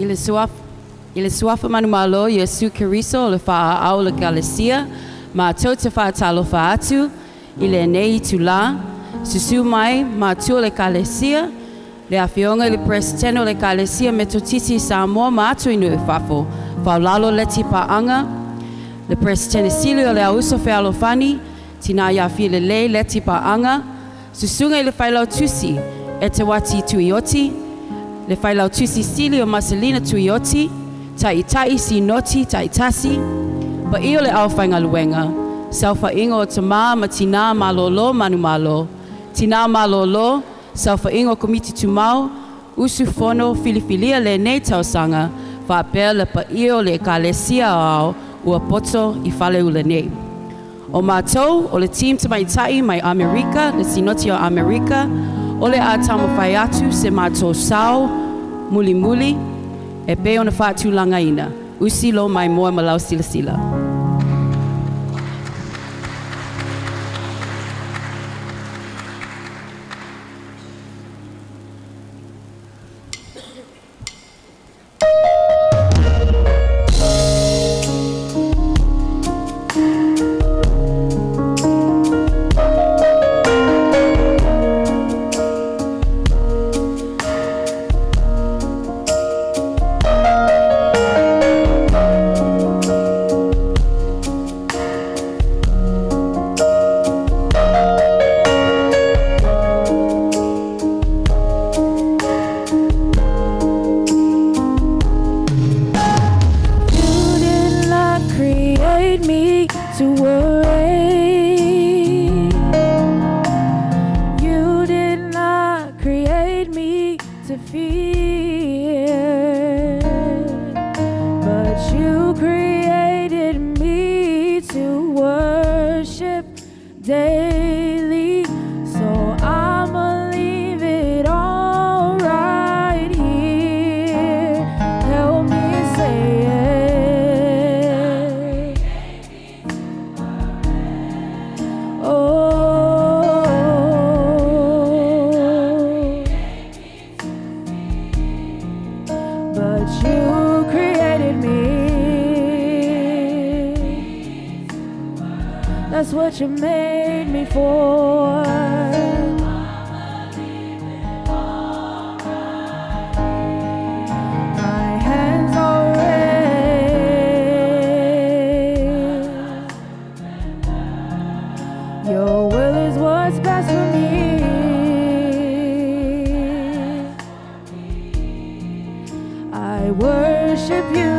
I le suafa, I le suafa manumalo Iesu Keriso o le faaao o le Ekalesia, matou te faatalofa atu i lenei itulā, susu mai matua o le Ekalesia, le Afioga i le Peresetene o le Ekalesia Metotisi i Samoa ma atunuu i fafo, Faulalo Leti Paaga, le Peresetene Sili o le Auuso Fealofani, Tina ia Filelei Leti Paaga, Susuga i le Failautusi Eteuati Tuioti, le Failautusi Sili o Maselina Tuioti, Taitai Sinoti Taitasi, paia o le aufaigaluega, saofaiga o tamā ma tinā malōlō manumalo, tinā malōlō, saofaiga o Komiti Tumau, usufono filifilia lenei tausaga, faapea le paia o le Ekalesia Aoao ua poto i Faleula nei. O matou o le team tamaitai mai Amerika, le Sinoti o Amerika, o le a taumafai atu se matou sao mulimuli e pei ona faatulagaina. Usi lo maimoa ma lau silasila. daily. So I'ma leave it all right here. Help me say it. Oh, but you created me. That's what you made me for. My hands are raised. Your will is what's best for me. I worship you.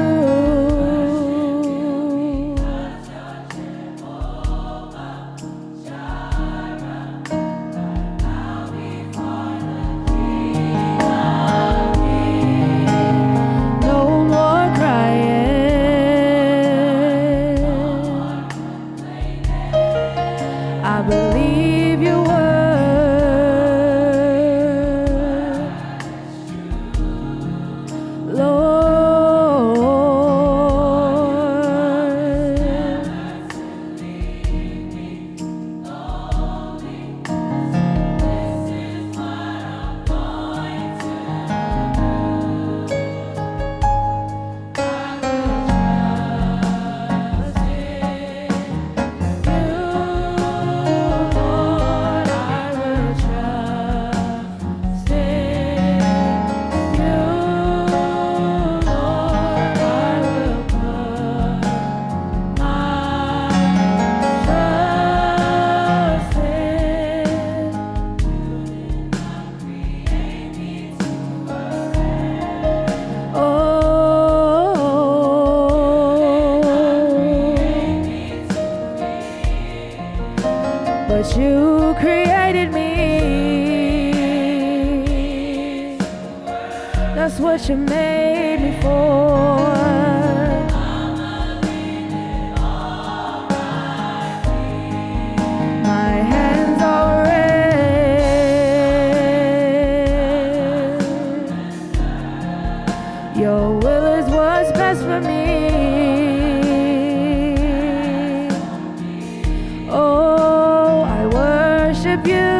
No more crying. I believe your word, Lord. Lord, I will trust in you, Lord. I will put my trust in. Oh, but you created me. That's what you made me for. My hands are raised. Your will is what's best for me. Oh, I worship you.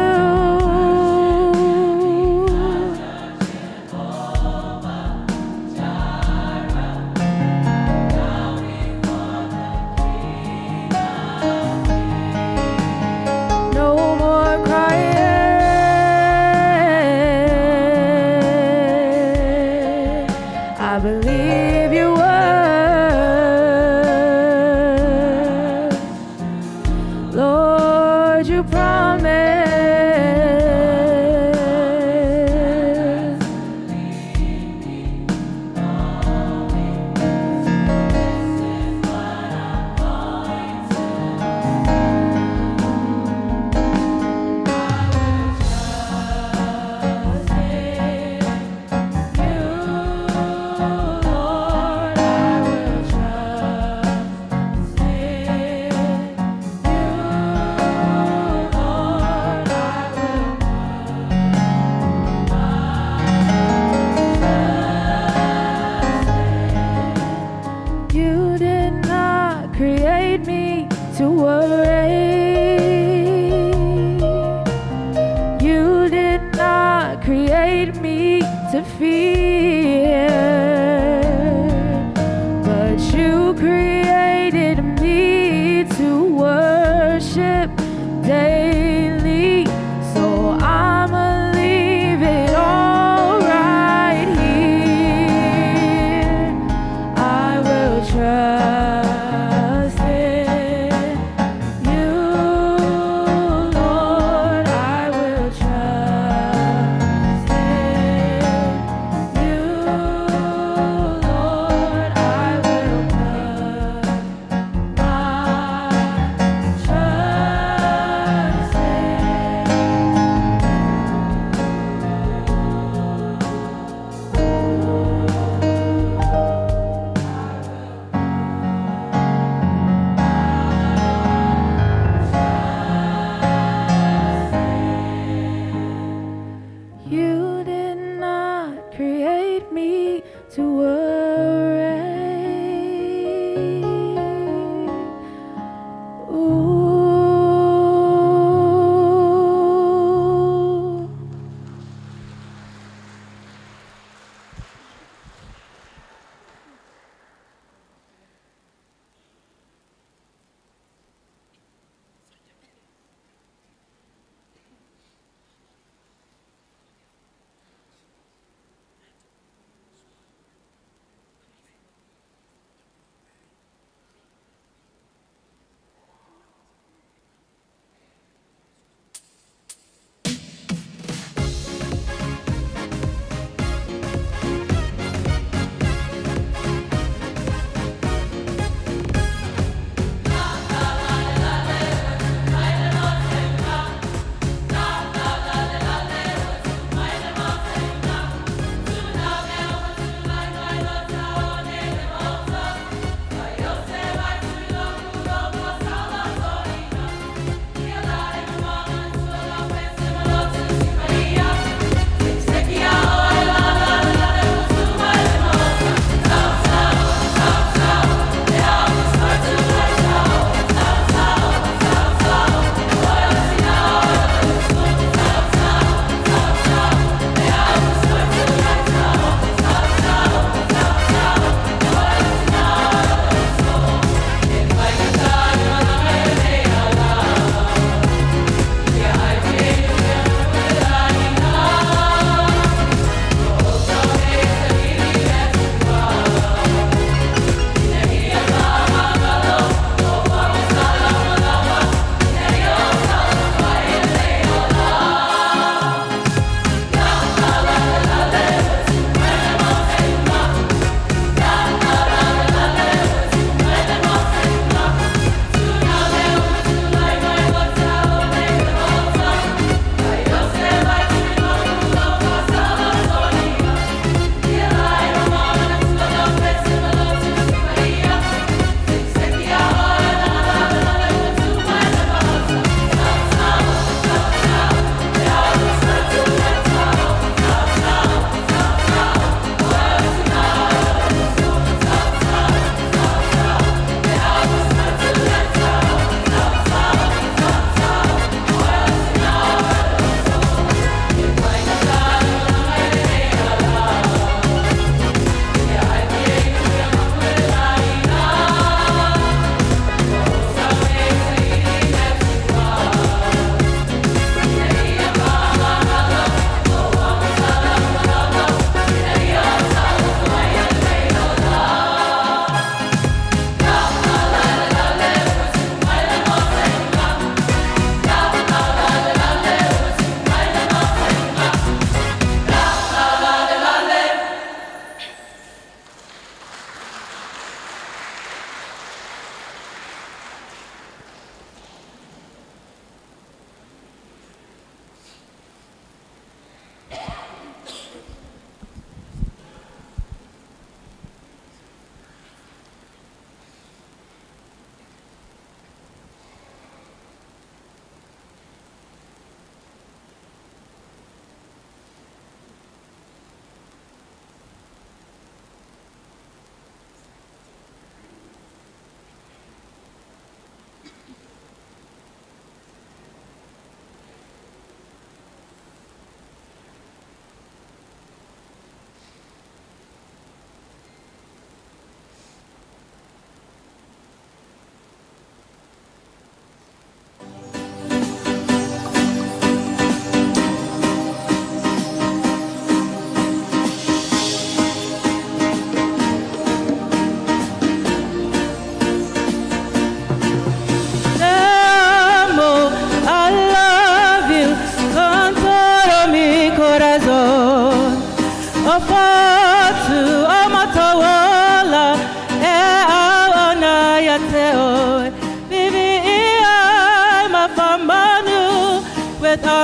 No more crying. I believe your word. Lord, you promised. Lord, I will trust in you, Lord, I will put my trust in. You did not create me to worry. You did not create me to fear, but you created me to worship daily. So I'ma leave it all right here. I will trust in you, Lord. I will trust in you, Lord. I will put my trust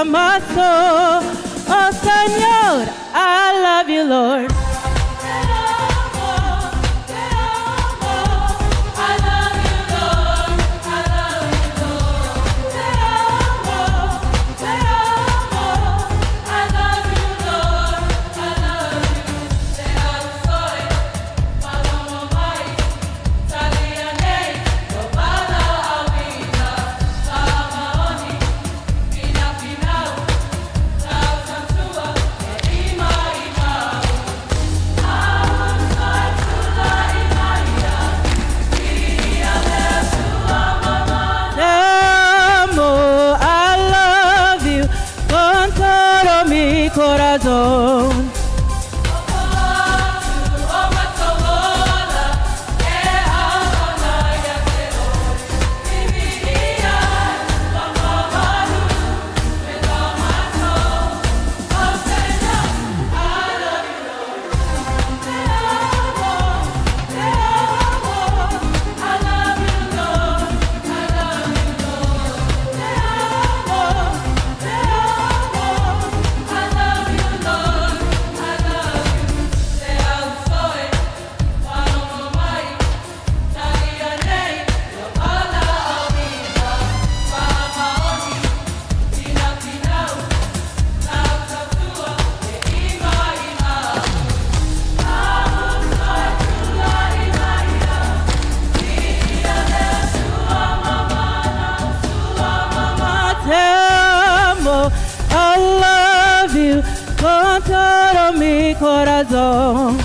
of my soul. Oh, Señor, I love you, Lord. Te amo, I love you con todo mi corazón. Te amo, I love you con todo mi corazón.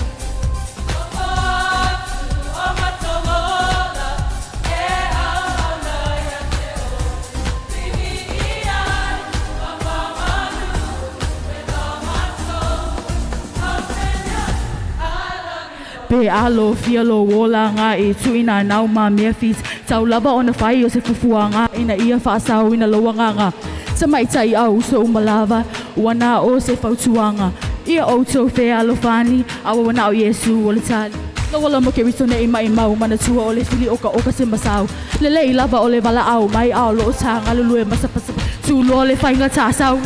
Pe alo fia lo wola ngā e tuina nau ma mea fis. Tau lava ona whai o se fufua ngā ina ia whaasau ina loa ngā ngā. Sa mai tai au so umalava, wana o se fautuanga. Ia o tau whea alo whani, awa wana o Yesu o le tali. Lawala mo ke rito nei mai mau, mana tua o le fili oka oka se masau. Lele i lava o le wala au, mai au lo o tā ngalulue masapasapa. Tū loa le whainga tā sau.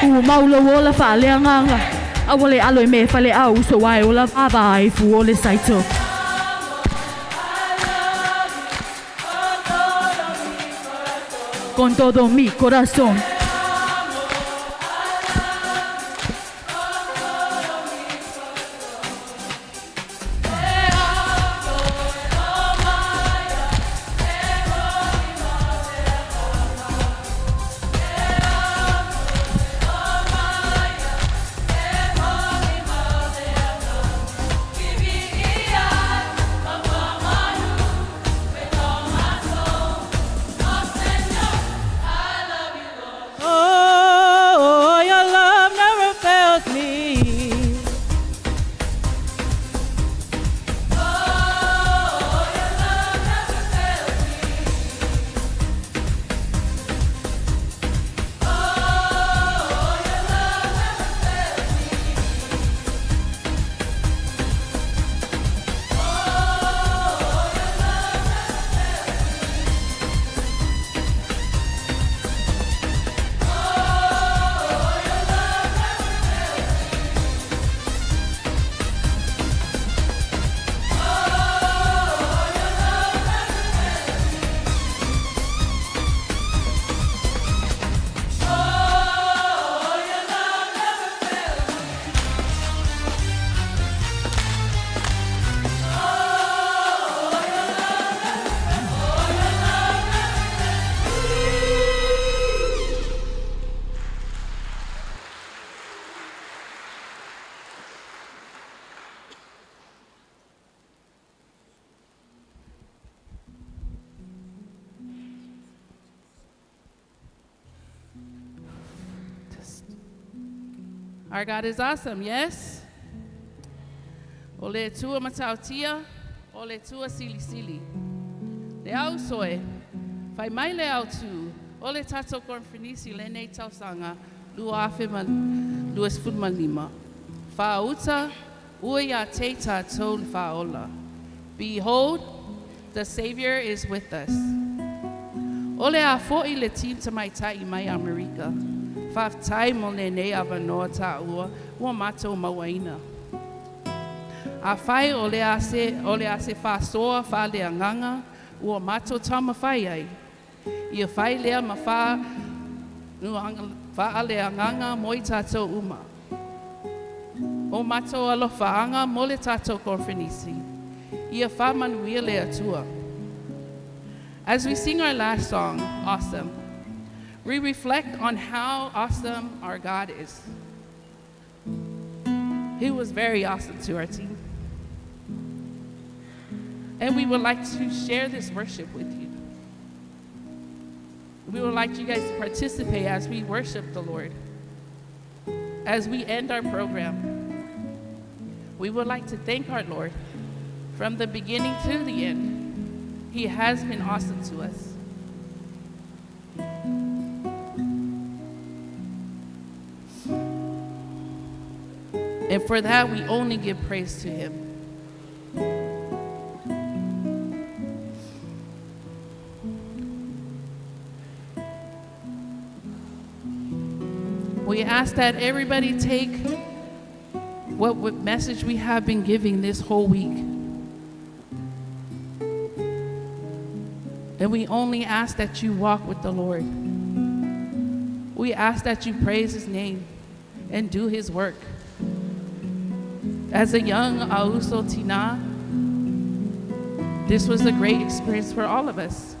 U mau lo ola wha lea nganga. Awa le alo i me whale au, so wai o la vava ai fu o le saito. Con todo mi corazón. Oh, your love never fails me. Our God is awesome, yes? O le tua matautia, o le tua silisili. Le au soe, whai mai le au tū, o le tato konfernisi le nei tausanga, lua afe ma, lua sefulumalima. Whaauta, ua ia te tātou le whaola. Behold, the Savior is with us. O le a fo'i le team tamaitai mai Amerika. Faafetai mo lenei avanoa taua ua matou mauaina. Afai o le a se faasoa faaleagaga ua matou taumafai ai, ia fai lea ma faaleagaga mo i tatou uma. O matou alofaaga mo le tatou koneferenisi. Ia faamanuia le Atua. As we sing our last song, Awesome, we reflect on how awesome our God is. He was very awesome to our team. And we would like to share this worship with you. We would like you guys to participate as we worship the Lord. As we end our program, we would like to thank our Lord from the beginning to the end. He has been awesome to us. And for that, we only give praise to him. We ask that everybody take what message we have been giving this whole week. And we only ask that you walk with the Lord. We ask that you praise his name and do his work. As a young Auso Tina, this was a great experience for all of us.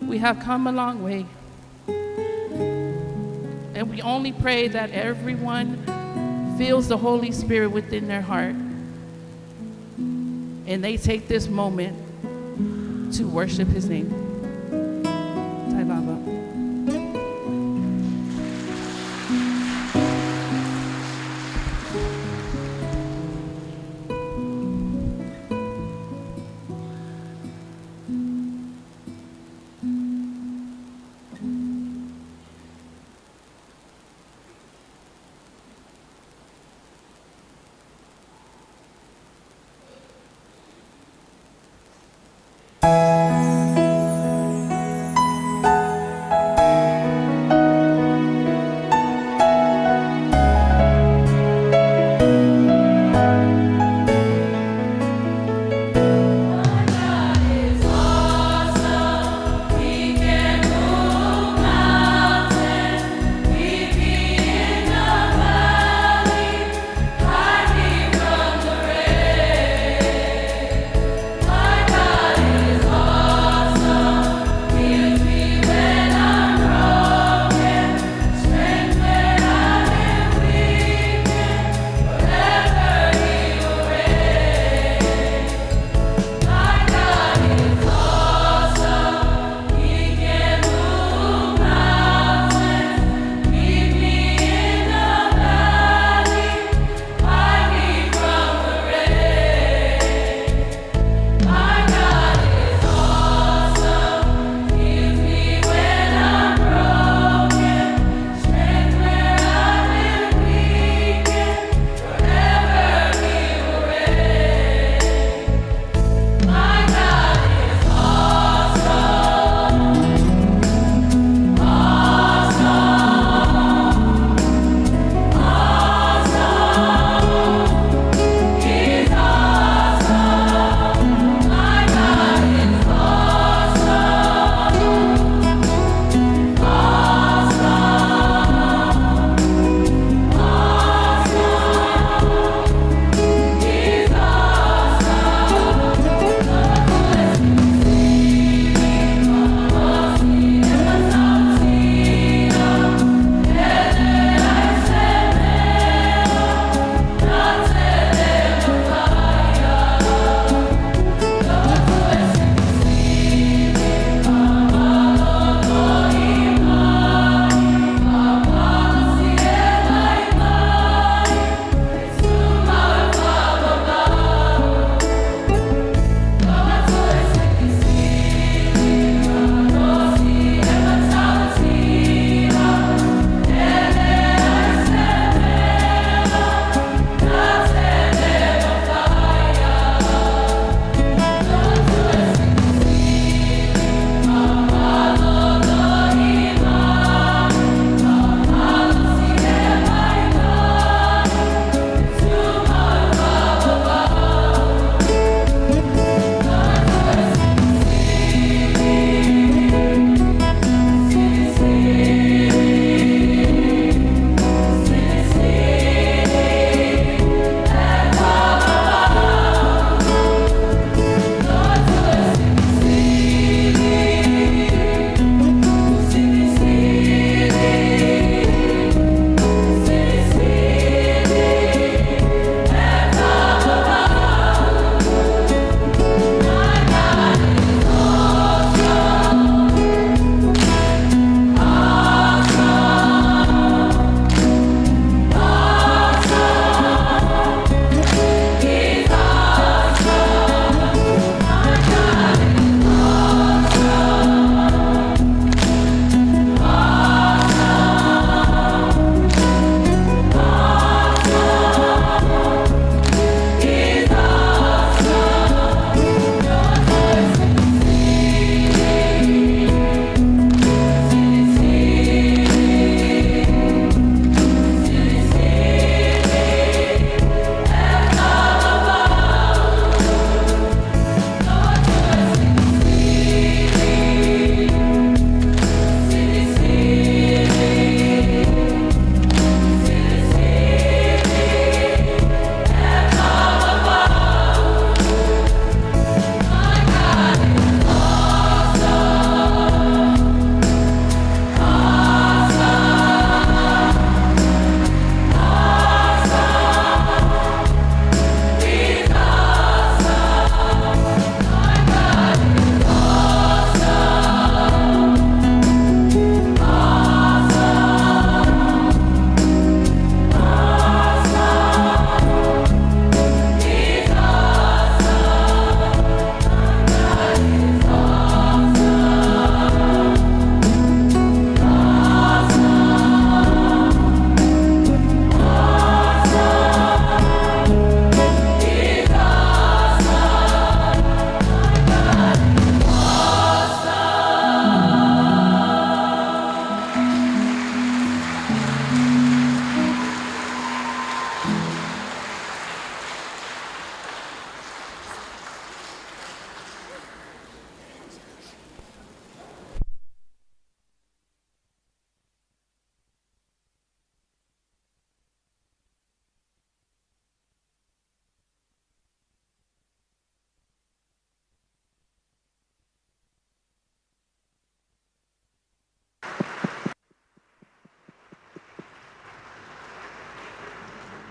We have come a long way. And we only pray that everyone feels the Holy Spirit within their heart. And they take this moment to worship his name. Tailava. Thank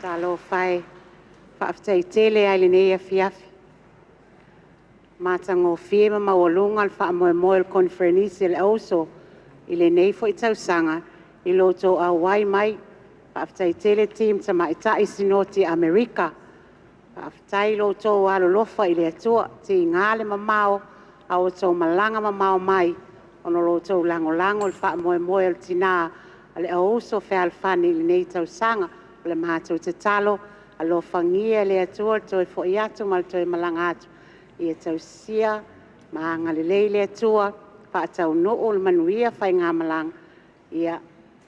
Talofa e, faafetai tele lava i lenei afiafi. Matagofie ma maualuga le faamoemoe o le Koneferenisi a le Auuso i lenei foi tausaga i lo outou auai mai. Faafetai tele team Tamaitai Sinoti a Amerika. Faafetai i lo outou alolofa i le Atua, tiga le mamao a ua outou malaga mamao mai ona o lo outou lagolago i le faamoemoe o le tina a le Auuso fealofani i lenei tausaga. O le matou tatalo, alofagia e le Atua le toe foi atu ma le toe malaga atu, ia tausia ma agalelei le Atua, faataunuu ma le manuia faigamalaga, ia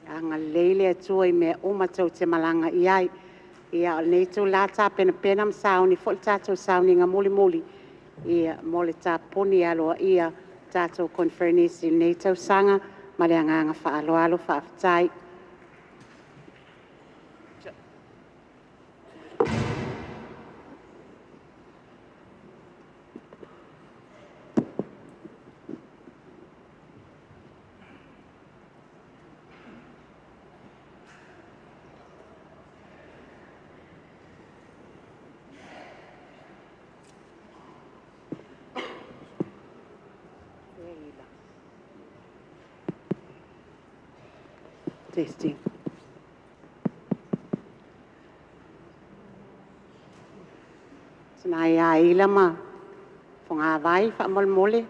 agalelei le Atua i mea uma tou te malaga i ai. Ia o lenei itula e tapenapena ma sauni foi le tatou sauniga mulimuli mo le tapuni aloaia o le tatou Koneferenisi i lenei tausaga. Ma le agaga faaaloalo, faafetai. Testing. Tina ia Ila ma Fogavai faamolemole.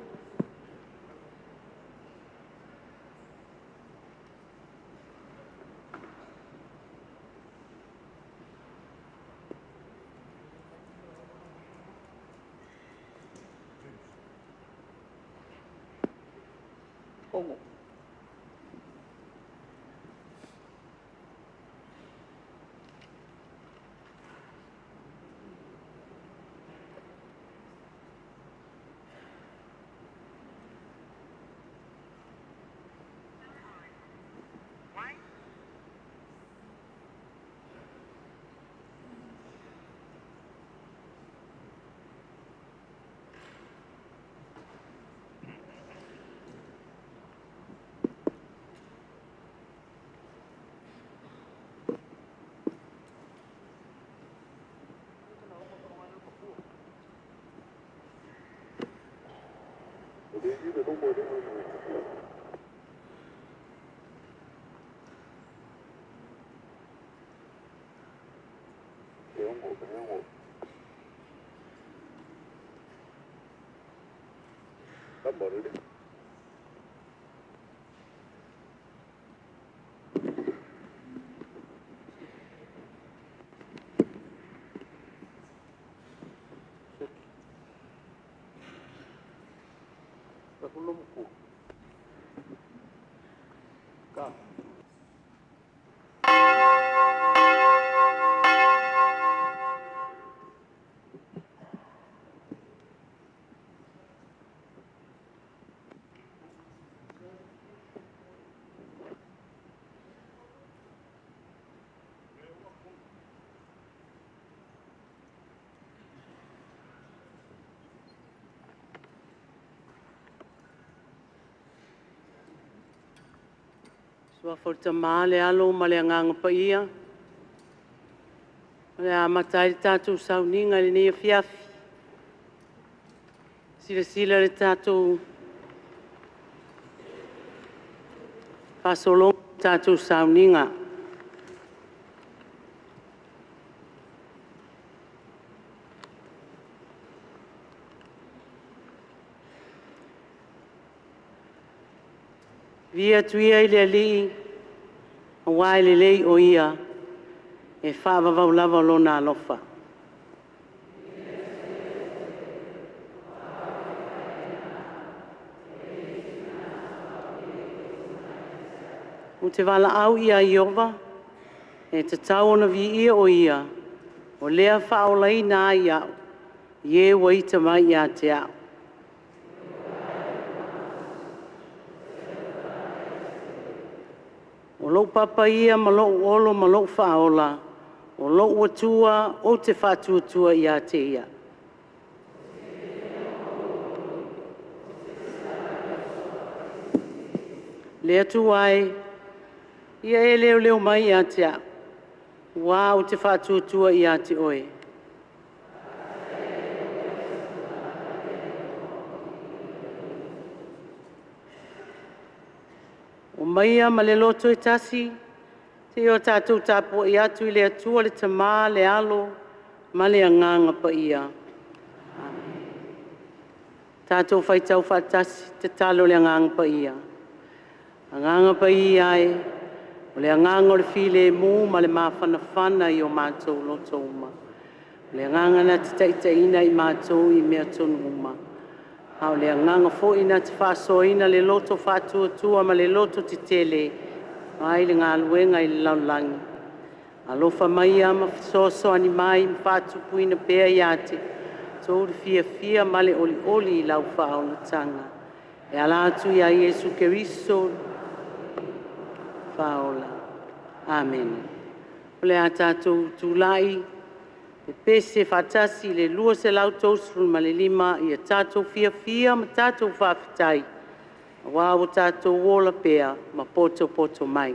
Suafa o le Tama, le Alo ma le Agaga Paia. O le a amata ai le tatou sauniga i lenei afiafi. Silasila le tatou faasologa o le tatou sauniga. Viia atu ia i le Alii aua e lelei o Ia, e faavavau lava Lona alofa. Ou te valaau ia Ieova, e tatau ona viia o Ia, o lea faaolaina ai au, i e ua ita mai ia te au. O lou papa ia ma lou olo ma lou faaola, o lou Atua ou te faatuatua ia te Ia. Le Atua e, ia e leoleo mai ia te au, Uā ou te faatuatua ia te oe. O maia ma le loto e tasi, seia o tatou tapuai atu i le Atua le Tamā, le Alo ma le Agaga Paia. Tatou faitau faatasi tatalo i le Agaga Paia. Agaga Paia e, o le Agaga o le filemu ma le mafanafana i o matou loto uma, o le Agaga na te taitaiina i matou i mea tonu uma, a o le Agaga foi na te faasoaina le loto faatuatua ma le loto tetele ai le galuega i le lalolagi, alofa maia ma fesoasoani mai ma faatupuina pea ia te outou le fiafia ma le olioli i lau faaolataga, e ala atu ia Iesu Keriso Faaola. Amene. O le a tatou tulai e pese faatasi i le 235 ia tatou fiafia ma tatou faafetai aua ua tatou ola pea ma potopoto mai.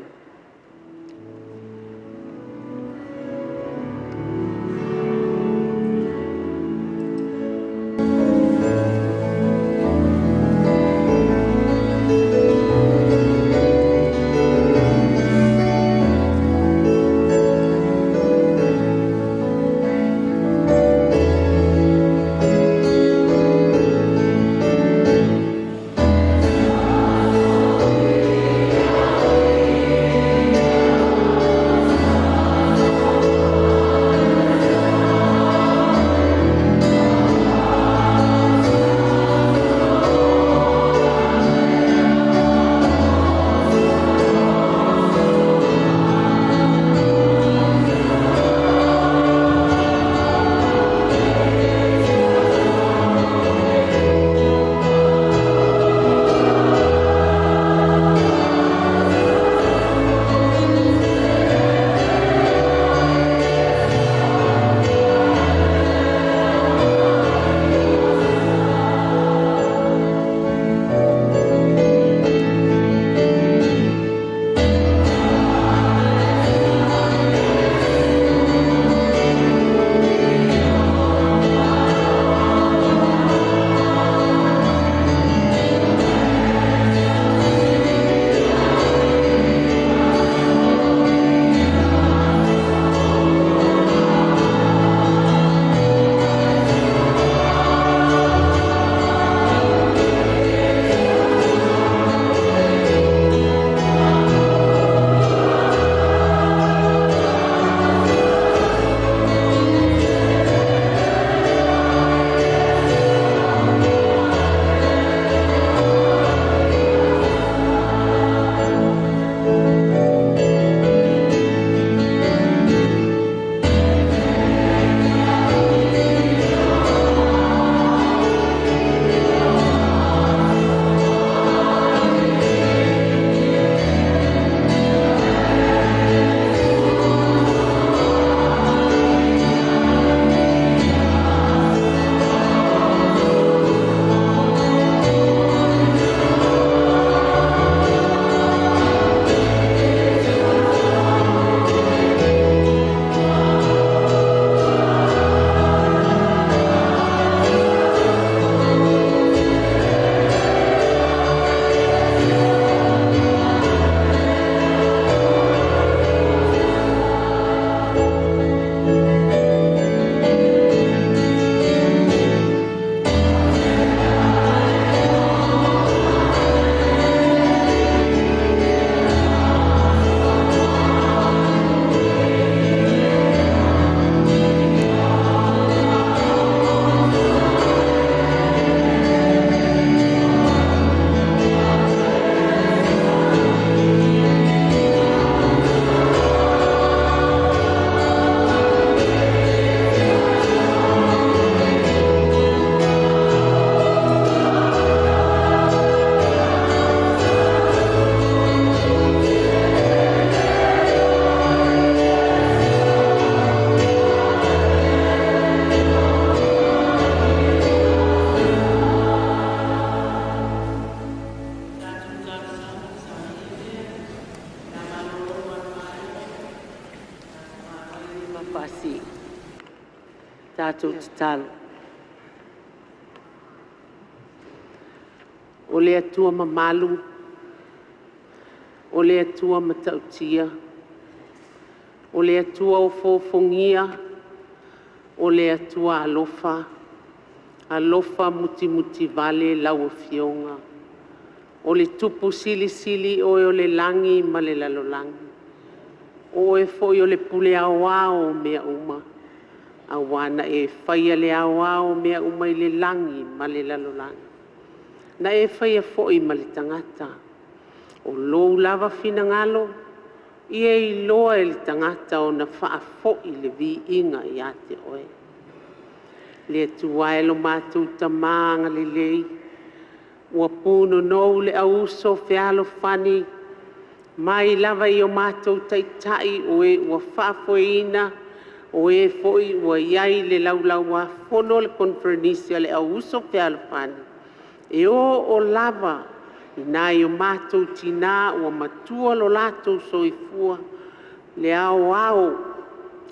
1. Tatou tatalo. O le Atua mamalu, o le Atua matautia, o le Atua o fofogia, o le Atua alofa, alofa mutimutivale lau Afioga. O le Tupu Silisili Oe o le lagi ma le lalolagi. O Oe foi o le pule aoao o mea uma, aua na e faia le aoao o mea uma i le lagi ma le lalolagi. Na e faia foi ma le tagata. O lou lava finagalo, ia iloa e le tagata ona faafoi le viiga ia te Oe. Le Atua e lo matou Tama agalelei, ua punonou le auuso fealofani, mai lava i o matou taitai o e ua faafoeina, o e foi ua i ai i le Laulau-a-Fono a le Koneferenisi a le Auuso Fealofani, e oo lava i nai o matou tina ua matua lo latou soifua, le aoao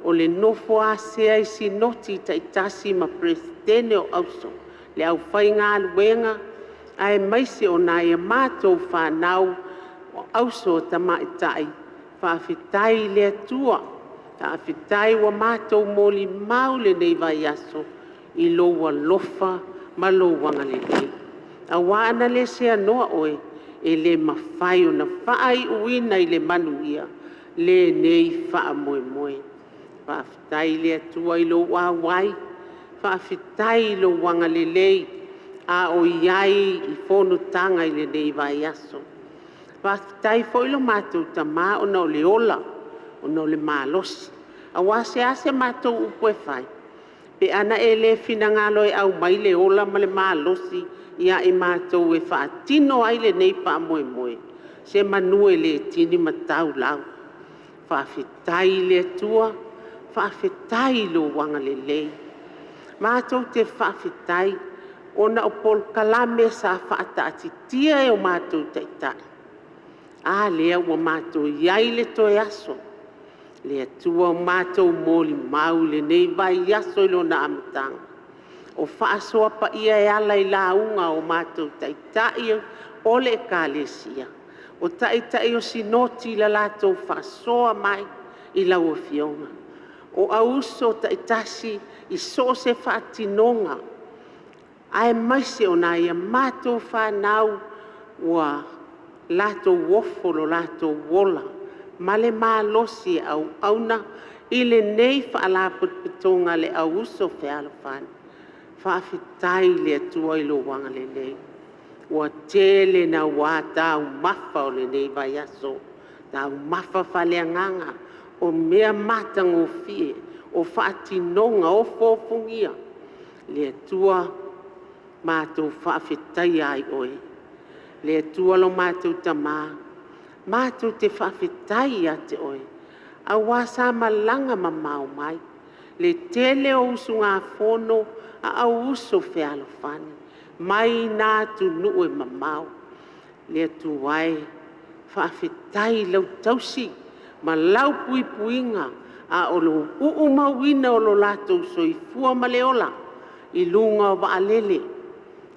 o le nofo a sea i Sinoti taitasi ma Peresetene o Auso, le aufaigaluega aemaise o nai a matou fanau o auso tamaitai, faafetai i le Atua, faafetai ua matou molimau lenei vaiaso i lou alofa ma lou agalelei. Aua ana le seanoa oe, e le mafai ona faaiuina i le manuia lenei faamoemoe. Faafetai i le Atua i lou auai, faafetai i lou agalelei a o i ai i fonotaga i lenei vaiaso. Faafetai foi lo matou Tama ona o le ola, ona o le malosi. Aua e seasea sa matou upu e fai, pe ana e le finagalo e aumai le ola ma le malosi ia i matou e faatino ai lenei faamoemoe, semanu e le tini ma tau lau. Faafetai i le Atua, faafetai i lou agalelei. Matou te faafetai ona o polokalame sa faataatitia e o matou Taitai, a lea ua matou i ai i le toe aso. Le Atua ua matou molimau i lenei vaiaso i lona amataga, o faasoa paia e ala i lauga a o matou Taitai o le Ekalesia, o Taitai o Sinoti i le latou faasoa mai i lau Afioga, o auuso taitasi i so o se faatinoga, aemaise o nai a matou fanau ua latou ofo lo latou ola ma le malosi e auauna i lenei Faalapotopotoga a le Auuso Fealofani. Faafetai i le Atua i lou agalelei, ua tele naua taumafa o lenei vaiaso, taumafa faaleagaga, o mea matagofie, o faatinoga ofoofogia. Le Atua, matou faafetaia ai oe. Le Atua lo matou Tama, matou te faafetai ia te Oe, aua sa malaga mamao mai le tele o usugafono a Auuso Fealofani mai na atunuu e mamao. Le Atua e, faafetai i lau tausi ma lau puipuiga a o le uumauina o lo latou soifua ma le ola i luga o vaalele,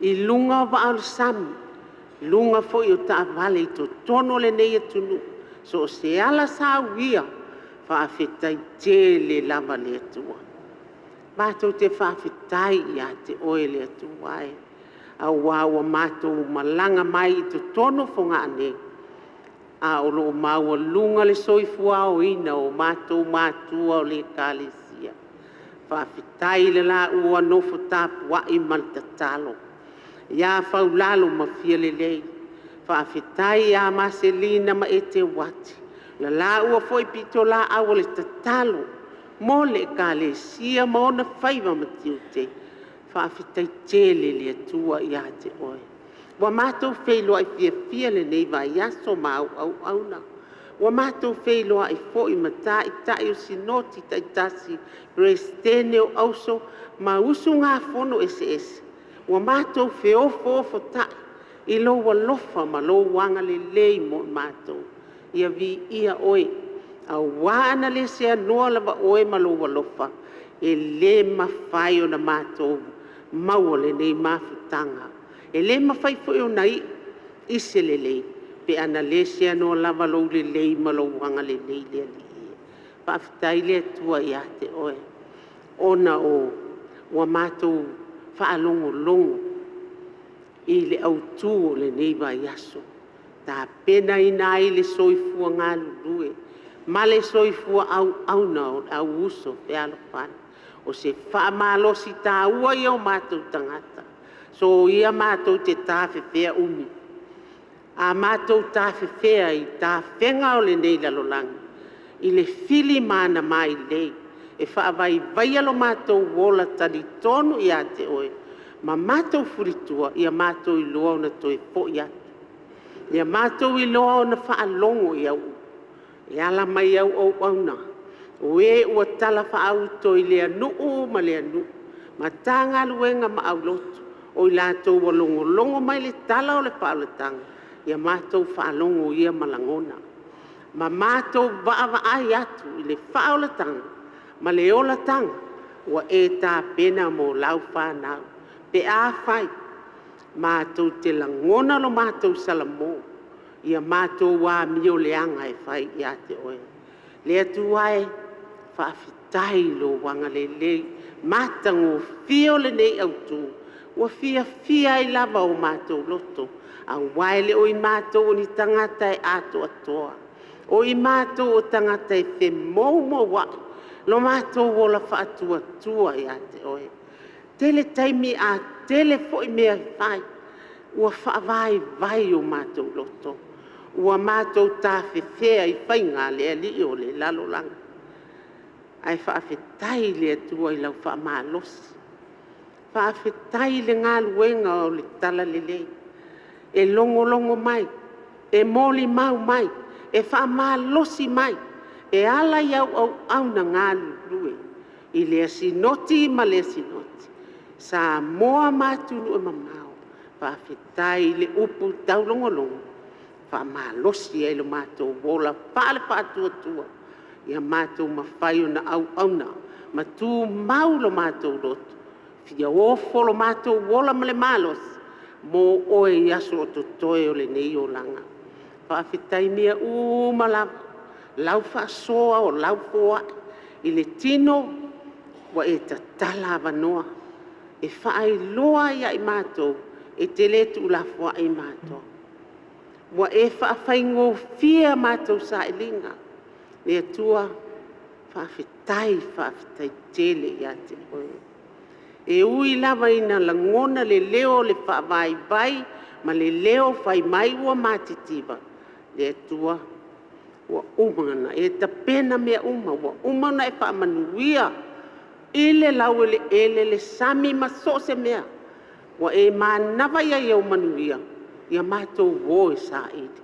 i luga o vaa o le sami, luga foi o taavale i totonu o lenei atunuu, so o se ala sa uia, faafetai tele lava le Atua. Matou te faafetai ia te Oe le Atua e, aua ua matou malaga mai i totonu o Fogaa nei, a o lo o maualuga le soifua aoina o matou matua o le Ekalesia. Faafetai i le la ua nofo tapuai ma le tatalo ia Faulalo ma Fialelei, faafetai ia Maselina ma Eteuati, le la foi pitolaau o le tatalo mo le Ekalesia ma ona faiva ma tiute, faafetai tele le Atua ia te Oe. Ua matou feiloai fiafia i lenei vaiaso ma au auauna, ua matou feiloai foi ma Taitai o Sinoti taitasi, Peresetene o Auso ma usugafono eseese, ua matou feofoofotai i lou alofa ma lou agalelei mo i matou. Ia viia Oe. Auā ana le seanoa lava oe ma lou alofa, e lē mafai ona matou maua lenei mafutaga. E lē mafai foi ona iu i se lelei pe ana le seanoa lava lou lelei ma lou agalelei le Alii e. Faafetai le Atua ia te oe ona ua matou faalogologo i le autu o lenei vaiaso, tapenaina ai le soifua galulue ma le soifua auauna o le au uso fealofani. O se faamalosi taua ia o matou tagata, soia matou te tafefea umi. A matou tafefea i tafega o lenei lalolagi i le fili ma ana mailei e faavaivaia lo matou ola talitonu ia te oe ma matou fulitua, ia matou iloa ona toe foi atu. Ia matou iloa ona faalogo i au upu e ala mai i au auauna, o e ua talafaauto i lea nuu ma lea nuu, Matagaluega ma aulotu, o i latou ua logologo mai i le tala o le faaolataga, ia matou faalogo ia ma lagona, ma matou vaavaai atu i le faaolataga ma le olataga ua e tapena mo lau fanau, pe afai matou te lagona lo matou salamo, ia matou amioleaga e fai ia te oe. Le Atua e, faafetai i lou agalelei matagofie o lenei autu, ua fiafia ai lava o matou loto, aua e le o i matou o ni tagata e atoatoa, o i matou o tagata e femoumouai lo matou ola faatuatua ia te oe. Tele taimi ae tele foi mea e fai, ua faavaivai o matou loto, ua matou tafefea i faiga a le alii o le lalolagi. Ae faafetai i le Atua i lau faamalosi, faafetai i le galuega o le Talalelei e logologo mai, e molimau mai, e faamalosi mai e ala i au auauna galulue i lea sinoti ma lea sinoti, Samoa ma atunuu e mamao. Faafetai i le upu taulogologo, faamalosi ai lo matou ola faale-faatuatua, ia matou mafai ona auauna ma tumau lo matou loto, fia ofo lo matou ola ma le malosi mo oe i aso o totoe o lenei olaga. Faafetai i mea uma lava, lau faasoa o lau foai, i le tino ua e tatala avanoa e faailoa ai ia i matou e te le tuulafoai matou. Ua e faafaigofie a matou sailiga. Le Atua, faafetai, faafetai tele ia te oe. E ui lava ina lagona le leo o le faavaivai ma le leo fai mai ua matitiva, le Atua, ua uma ona e tapena mea uma, ua uma ona e faamanuia i le laueleele, le sami ma so o se mea. Ua e manava i ai i ou manuia, ia matou o e saili.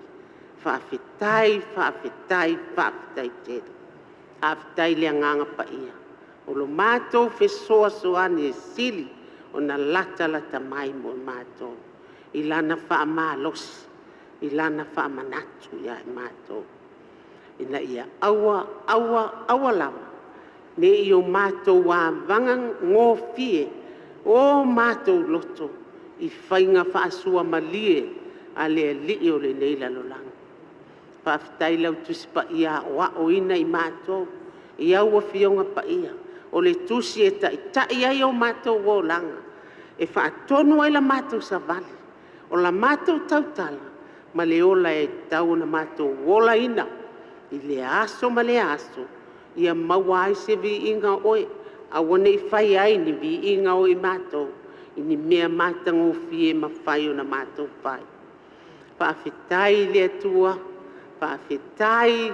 Faafetai, faafetai, faafetai tele. Faafetai i le Agaga Paia, o lo matou fesoasoani e sili ona latalata mai mo matou, i Lana faamalosi, i Lana faamanatu ia i matou, ina ia aua, aua, aua lava ne i o matou avagagofie o matou loto i faiga faasuamalie a le alii o lenei lalolagi. Faafetai i lau Tusi Paia aoaoina i matou i au Afioga Paia, o le tusi e taitai ai o matou olaga, e faatonu ai la matou savali, o la matou tautala ma le ola e tatau ona matou olaina i lea aso ma lea aso, ia maua ai se viiga o oe, aua ne i faia ai ni viiga o i matou i ni mea matagofie e mafai ona matou fai. Faafetai i le Atua, faafetai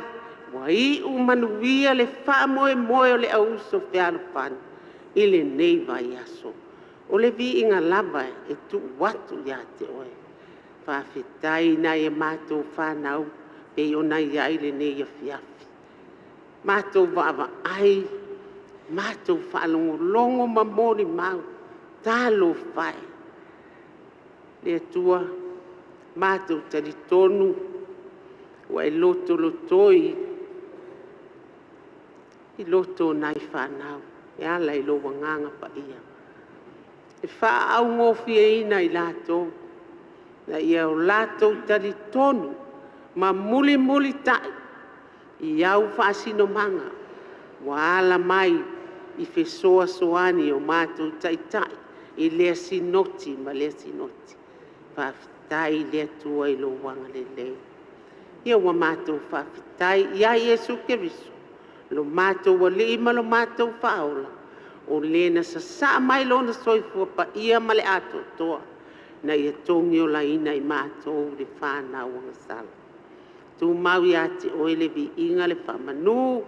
ua iu manuia le faamoemoe o le au uso fealofani i lenei vaiaso. O le viiga lava e tuu atu ia te oe. Faafetai i nai a matou fanau e pei ona i ai lenei afiafi. Matou vaavaai, matou faalogologo ma molimau, talofa e! Le Atua, matou te talitonu ua e lotolotoi I loto o nai fanau e ala i lou agaga paia. E faaaugofieina i latou, ina ia o latou talitonu ma mulimulitai i au faasinomaga ua ala mai i fesoasoani o matou taitai i lea sinoti ma lea sinoti. Faafetai i le Atua i lou agalelei. Ia ua matou faafetai ia Iesu Keriso lo matou Alii ma lo matou Faaola, o Le na sasaa mai Lona soifua paia ma le atoatoa ina ia togiolaina i matou le fanau agasala. Tumau ia te Oe le viiga, le faamanu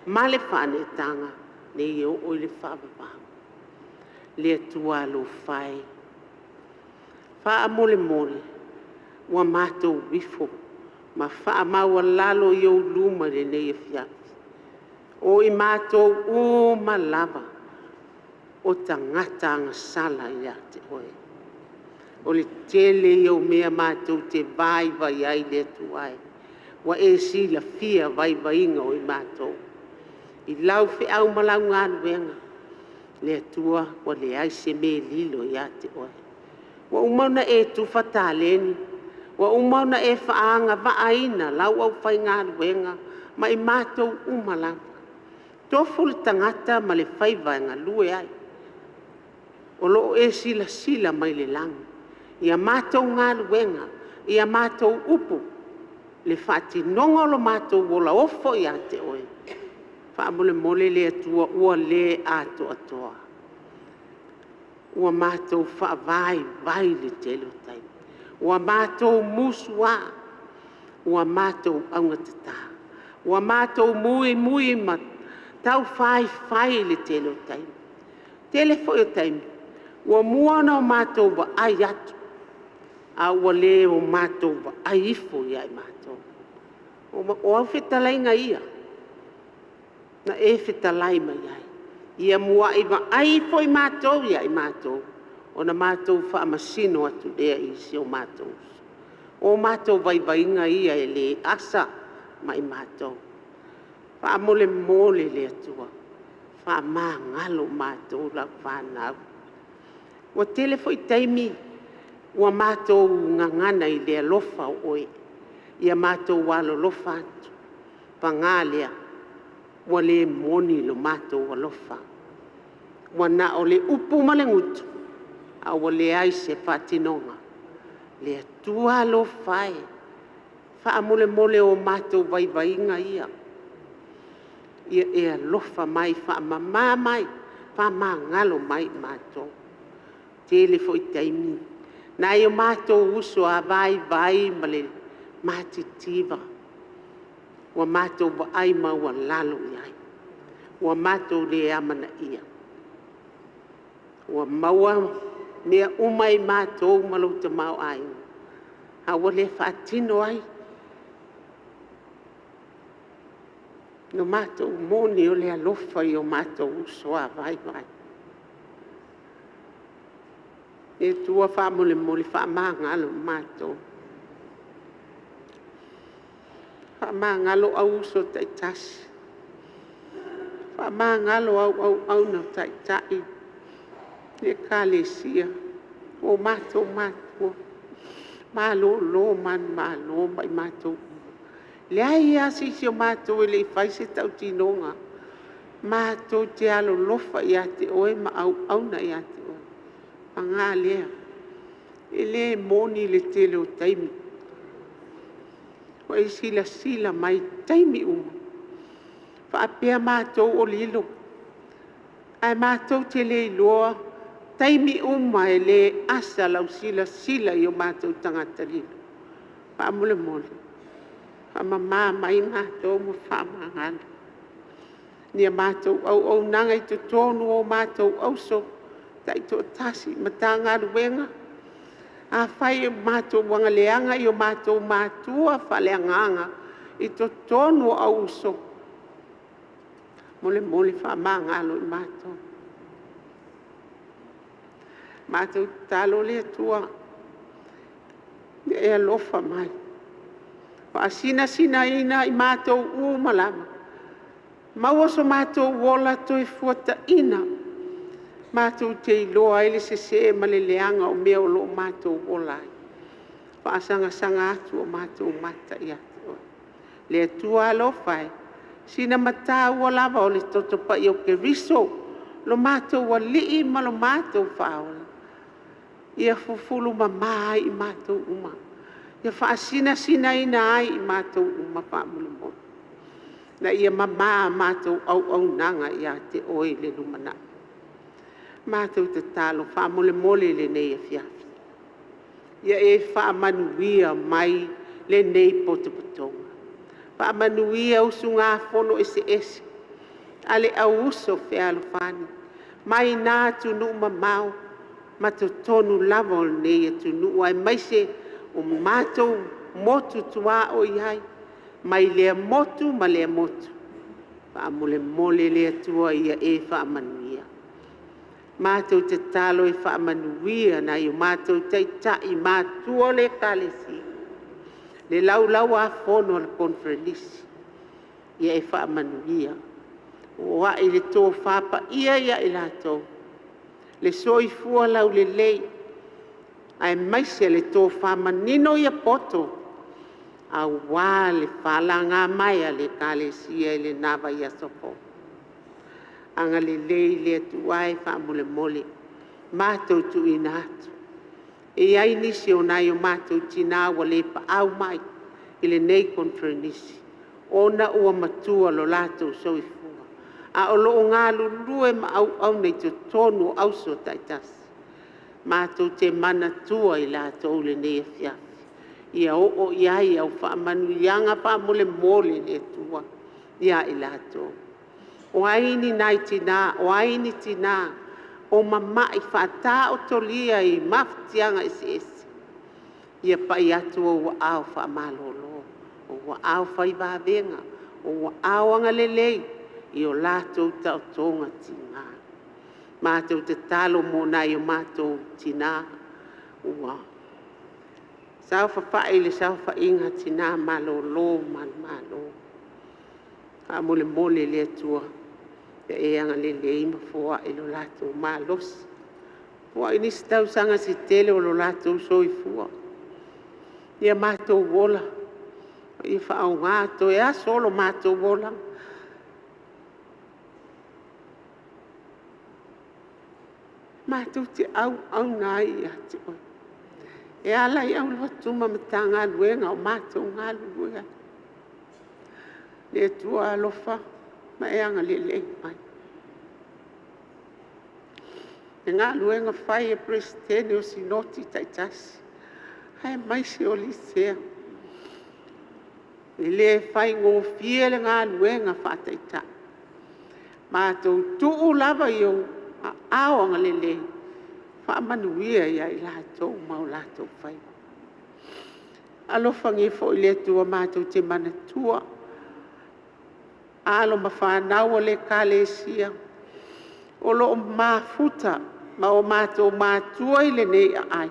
ma le faaneetaga, nei e oo i le faavavau. Le Atua alofa e, faamolemole ua matou ifo ma faamaualalo i ou luma i lenei afiafi, o i matou uma lava o tagata agasala ia te Oe. O le tele ia o mea matou te vaivai ai le Atua e, ua e silafia vaivaiga o i matou. I lau feau ma lau galuega, le Atua ua leai se mea e lilo ia te Oe. Ua uma ona e tufa taleni, ua uma ona e faaagavaaina lau aufaigaluega ma i matou uma lava. Tofu le tagata ma le faiva e galue ai, o lo o e silasila mai le lagi i a matou galuega, i a matou upu, le faatinoga o lo matou ola ofo ia te Oe. Faamolemole le Atua ua le atoatoa, ua matou faavaivai i le tele o taimi, ua matou musua, ua matou augatata, ua matou muimui ma taufaifai i le tele o taimi. O le tele foi o taimi, ua mua ona matou vaai atu, a ua le o matou vaai ifo ia i matou. O au fetalaiga ia na e fetalai mai ai, ia muai vaai ifo i matou ia i matou, ona matou faamasino atu lea i si o matou uso. O matou vaivaiga ia e le asa ma i matou. Faamolemole le Atua, faamagalo matou lau fanau. Ua tele foi taimi ua matou gagana i le alofa o Oe, ia matou alolofa atu, paga lea, ua le moni lo matou alofa, ua na o le upu ma le gutu, a ua leai se faatinoga. Le Atua alofa e, faamolemole o matou vaivaiga ia, ia e alofa mai, faamama mai, faamagalo mai i matou. E tele foi taimi nai o matou uso a vaivai ma le matitiva, ua matou vaai maualalo i ai, ua matou le amanaia. Ua maua mea uma e i matou ma lou tamaoaiga, a ua le faatino ai lo matou moni o le alofa i o matou uso a vaivai. Le Atua faamolemole faamagalo i matou. Faamagalo auuso taitasi, faamagalo au auauna taitai i Ekalesia, o matou matua, malolo manumalo ma i matou uma. E leai lava se isi o matou e le i fai se tautinoga, matou te alolofa ia te Oe ma auauna ia te Oe. Paga lea, e le moni le tele o taimi, ua e silasila mai i taimi uma, faapea matou o lilo, ae matou te le iloa, taimi uma e le asa lau silasila i o matou tagata lilo. Faamolemole, faamama mai matou ma faamagalo. Ia matou auaunaga i totonu o matou auso taitoatasi, Matagaluega, afai ua matou leaga i o matou matua faaleagaga i totonu o auuso, faamolemole faamagalo i matou. Matou tatalo le Atua, ia e alofa mai, faasinasinaina i matou uma lava. Maua so mātou ola toe fuataina, mātou te iloa ai le sesē ma le leaga o mea o lo o mātou ola ai. Faasagasaga atu o mātou mata ia te Oe. Le Atua alofa e, sina mataua lava o le toto paia o Keriso, lo matou Alii ma lo matou Faaola, ia fufulu mama ai i matou uma, ia faasinasinaina ai i matou uma faamolemole, ina ia mama a matou auaunaga ia te Oe i le lumanai. Matou tatalo faamolemole i lenei afiafi, ia e faamanuia mai lenei potopotoga. Faamanuia usugafono eseese a le au uso fealofani mai na atunuu mamao ma totonu lava o lenei atunuu aemaise o matou motu tuaoi ai mai lea motu ma lea motu. Faamolemole le Atua ia e faamanuia. Matou tatalo e faamanuia nai o matou taitai matua o le Ekalesia, le Laulau-a-Fono a le Koneferenisi, ia e faamanuia. Foai le tofa paia ia i latou, le soifua laulelei aemaise le tofa manino ia poto aua le falaga mai a le Ekalesia i lena vaiaso fou. Agalelei le Atua e faamolemole, matou tuuina atu. E i ai nisi o nai o matou tina ua le paau mai i lenei Koneferenisi ona ua matua lo latou soifua, a o lo o galulue ma auauna i totonu o auso taitasi. Matou te manatua i latou i lenei afiafi, ia oo i ai au faamanuiaga faamolemole le Atua ia i latou. O ai ni nai tina, o ai ni tina o mamai faataotolia i mafatiaga eseese, ia pai atu ou aao faamalolo, ou aao fai vavega, ou aao agalelei i o latou taotoga tiga. Matou tatalo mo nai o matou tina ua saofafai i le saofaiga a tina malolo manumalo. Faamolemole le Atua ia e agalelei ma foai lo latou malosi, foai nisi tausaga se tele o lo latou soifua, ia matou ola ma ia faaaoga toe aso o lo matou olaga matou te auauna ai ia te Oe e ala i aulotu ma Matagaluega o matou galulue ai. Le Atua alofa ma e agalelei mai. Le galuega fai a Peresetene o Sinoti taitasi aemaise o Lisea, e le faigofie le galuega faa-Taitai. Matou tuu lava i ou aao agalelei, faamanuia ia i latou ma o latou faiva. Alofagia foi le Atua matou te manatua alo ma fanau a le Ekalesia o lo o mafuta ma o matou matua i lenei aai,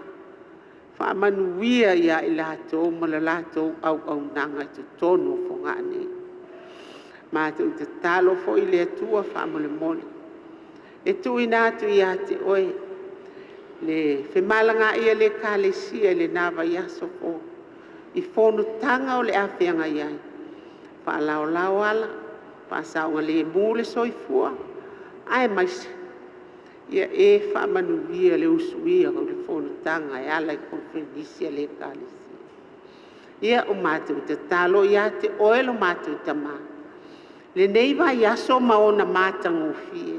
faamanuia ia i latou ma le latou auaunaga i totonu o Fogaa nei. Matou tatalo foi le Atua faamolemole, e tuuina atu ia te Oe le femalagaai a le Ekalesia i lena vaiaso fou i fonotaga o le a feagai ai, faalaolao ala, faasaogalemu le soifua, aemaise ia e faamanuia le usuia o le fonotaga e ala i Koneferenisi a le Ekalesia. Ia, ua matou tatalo ia te Oe lo matou Tama, lenei vaiaso ma ona matagofie,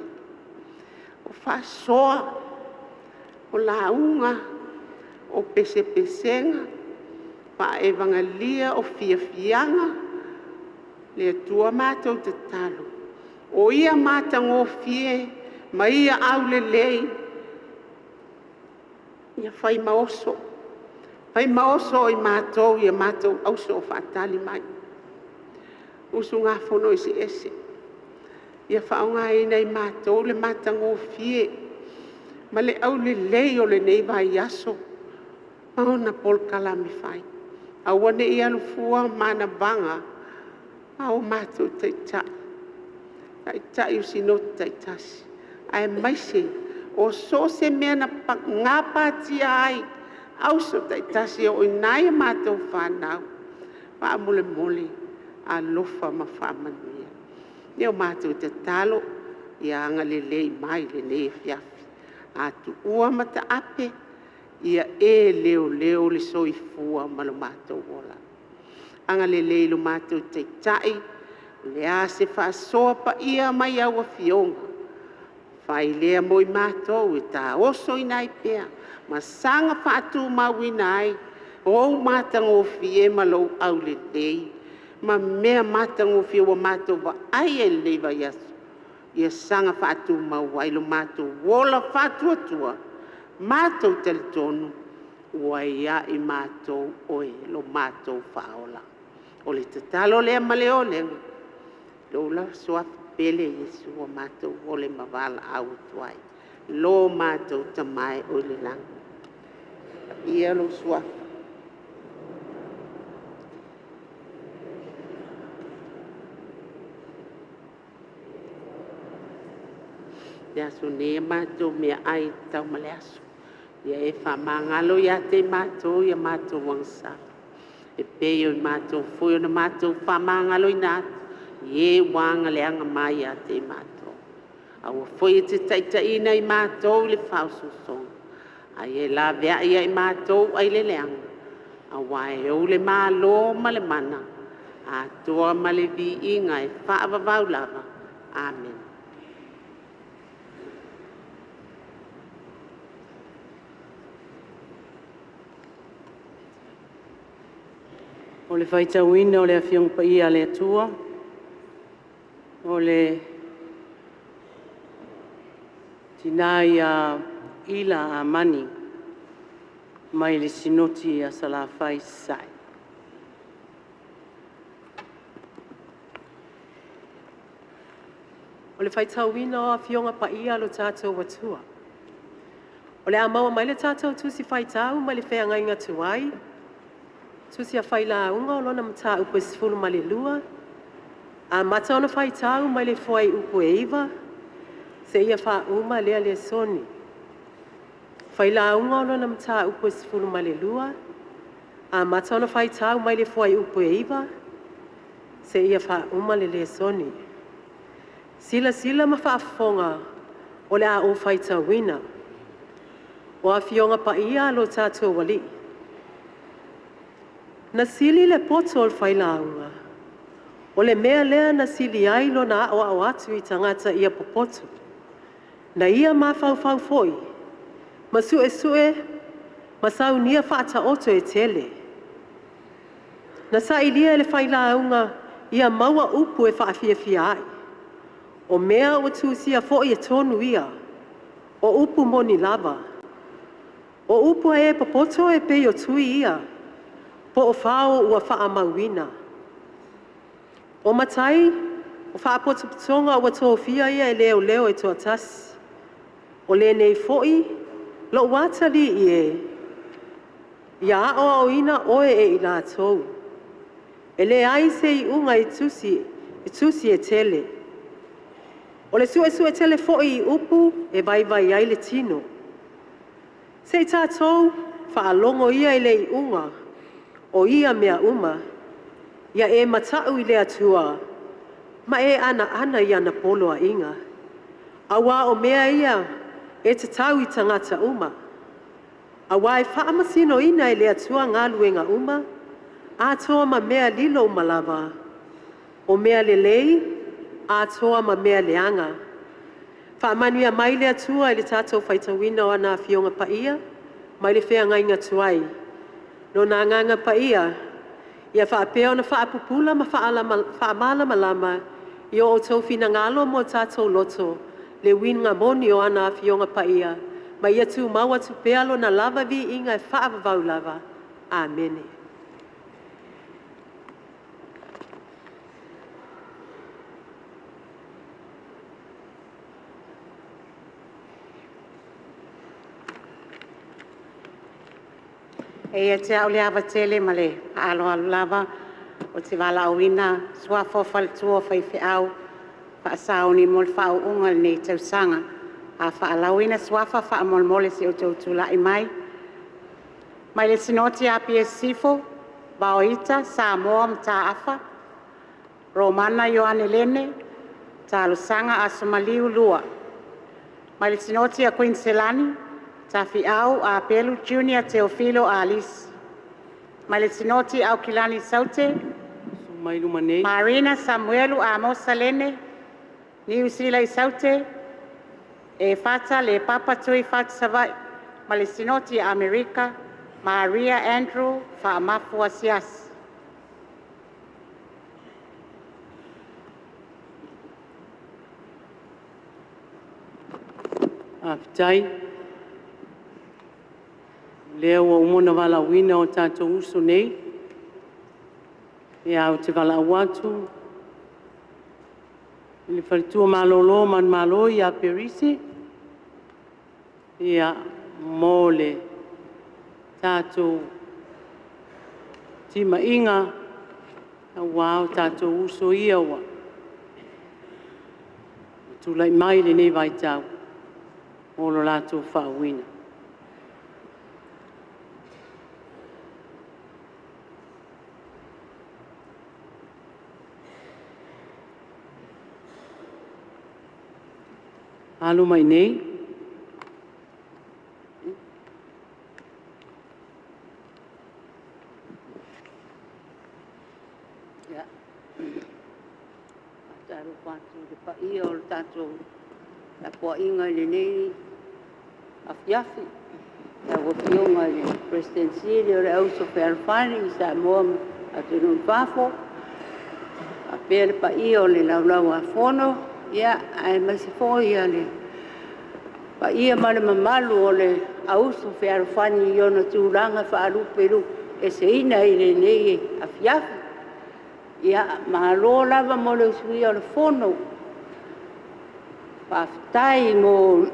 o faasoa, o lauga, o pesepesega, faa-evagalia, o fiafiaga, le Atua matou tatalo, o ia matagofie ma ia aulelei, ia fai ma oso, fai ma oso i matou i a matou auso o faatali mai, usugafono eseese. Ia faaaogaina e matou le matagofie ma le aulelei o lenei vaiaso ma ona polokalame fai. Aua ne i alu fua manavaga a o matou taitai. Taitai o Sinoti taitasi, aemaise o so o se mea na gapatia ai auso taitasi e oo i ai a matou fanau, faamolemole alofa ma faamanuia. Ia o matou tatalo, ia agalelei mai i lenei afiafi. A tuua ma taape, ia e leoleo le soifua ma lo matou ola. Agalelei i lo matou Taitai, o le a se faasoa paia mai au Afioga, fai lea mo i matou e ta osoina ai pea ma saga faatumauina ai ou matagofie ma lou aulelei ma mea matagofie ua matou vaai ai i lenei vaiaso, ia saga faatumau ai lo matou ola faatuatua, matou talitonu ua ia i matou oe lo matou Faaola. O le tatalo lea ma le olega i lou lava Suafa pele Iesu ua matou ole ma valaau atu ai, lo matou Tama e oi le lagi, Paia lou Suafa. Le aso nei a matou meaai e tatau ma le aso, ia e faamagalo ia te i matou ia matou agasala, e pei ona matou foi ona matou faamagaloina atu i e ua agaleaga mai ia te i matou. Aua foi e te taitaiina i matou i le faaosoosoga, a ia laveai ia i matou ai le leaga, aua e ou le Malo ma le mana, atoa ma le viiga e faavavau lava. Amene. O le faitauina o le Afioga Paia a le Atua, o le tina ia Ila Amani mai le Sinoti a Salafai i Sasae. O le faitauina o Afioga Paia a lo tatou Atua. O le a maua mai le tatou Tusi Faitau mai le Feagaiga Tuai, Tusi a Failauga o lona Mataupu e 12, amata ona faitau mai le fuaiupu e 9 seia faauma lea lesona. Failauga o lona Mataupu e 12, amata ona faitau mai le fuaiupu e 9 seia faauma le lesona. Silasila ma faafofoga o le a ou faitauina. O Afioga Paia a lo tatou Alii. Na sili le poto o le failauga, o le mea lea na sili ai lona aoao atu i tagata ia popoto. Na ia mafaufau foi ma suesue ma saunia faataoto e tele. Na sailia e le failauga ia maua upu e faafiafia ai. O mea ua tusia foi e tonu ia, o upu moni lava. O upu a e popoto e pei o tui ia, po o fao ua faamauina. O matai, o faapotopotoga ua tofia ia e leoleo e toatasi. O lenei foi lou atalii e, ia aoaoina oe e i latou. E leai se iuga i tusi e tele. O le suesue tele foi i upu e vaivai ai le tino. Se i tatou faalogo ia i le iuga o ia mea uma, ia e matau i le Atua ma e anaana i ana poloaiga, aua o mea ia e tatau i tagata uma, aua e faamasinoina e le Atua galuega uma, atoa ma mea lilo uma lava, o mea lelei atoa ma mea leaga. Faamanuia mai le Atua i le tatou faitauina o ana Afioga Paia mai le feagaiga tuai. Lona Agaga Paia ia faapea ona faapupula ma faamalamalama i o outou finagalo ma o tatou loto le uiga moni o ana Afioga Paia, ma ia tumau atu pea lona lava viiga e faavavau lava. Amene. E ia te au le ava tele ma le faaaloalo lava ou te valaauina suafa o faletua o faifeau. Faasaoni mo le faauuga o lenei tausaga. A faalauina suafa faamolemole se i outou tulai mai. Mai le Sinoti a Apia Sisifo, Vaoita Samoa Mataafa. Romana Ioane Lene. Talosaga Asoamaliu 2. Mai le Sinoti a Kuiniselani, Tafiau Apelu Junior Teofilo Alisi. Mai le Sinoti a Aukilani Saute, Marina Samuelu Amosa Lene. Niusila Saute, Efata Lepapa Tuifatu Savaii. Ma le Sinoti a Amerika, Maria Andrew Faamafu Asiasi. Faafetai. O lea ua uma ona valaauina o tatou uso nei. Ia, ou te valaau atu i le faletua malolo manumalo ia Perisi mo le tatou timaiga aua o tatou uso ia ua tulai mai i lenei vaitau mo lo latou faauuina. Alo mai nei. Ia, faatalofa atu i le paia o le tatou tapuaiga i lenei afiafi. Lau Afioga i le Peresetene Sili o le Auuso Fealofani i Samoa ma atunuu i fafo, faapea le paia o le Laulau-a-Fono, ia aemaise foi le paia ma le mamalu o le Auuso Fealofani i ona tulaga faalupelupeseina i lenei afiafi. Ia, malo lava mo le usuia o le Fono. Faafetai mo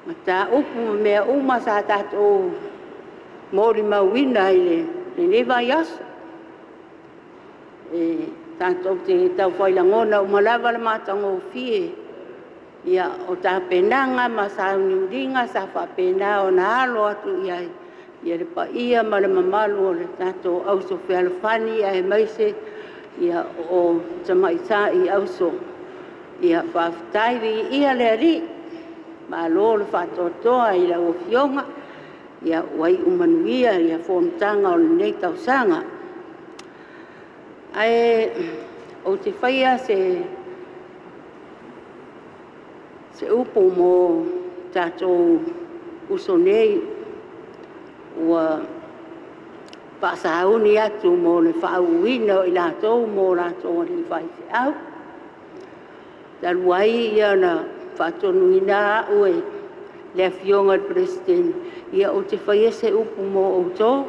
mataupu ma mea uma sa tatou molimauina i lenei vaiaso. E tatou te tau fai lagona uma lava le matagofie o tapenaga ma sauniuniga sa faapena ona alo atu i ai le paia ma le mamalu o le tatou Auuso Fealofani aemaise o tamaitai auso. Ia faafetai, viia le Alii, malo le faatoatoa i lau Afioga, ua iu manuia fonotaga o lenei tausaga. Ae ou te faia se upu mo tatou uso nei ua faasauni atu mo le faauuina o i latou ma o latou alii faifeau. Talu ai na faatonuina au e le Afioga i le Peresetene ou te faia se upu mo outou,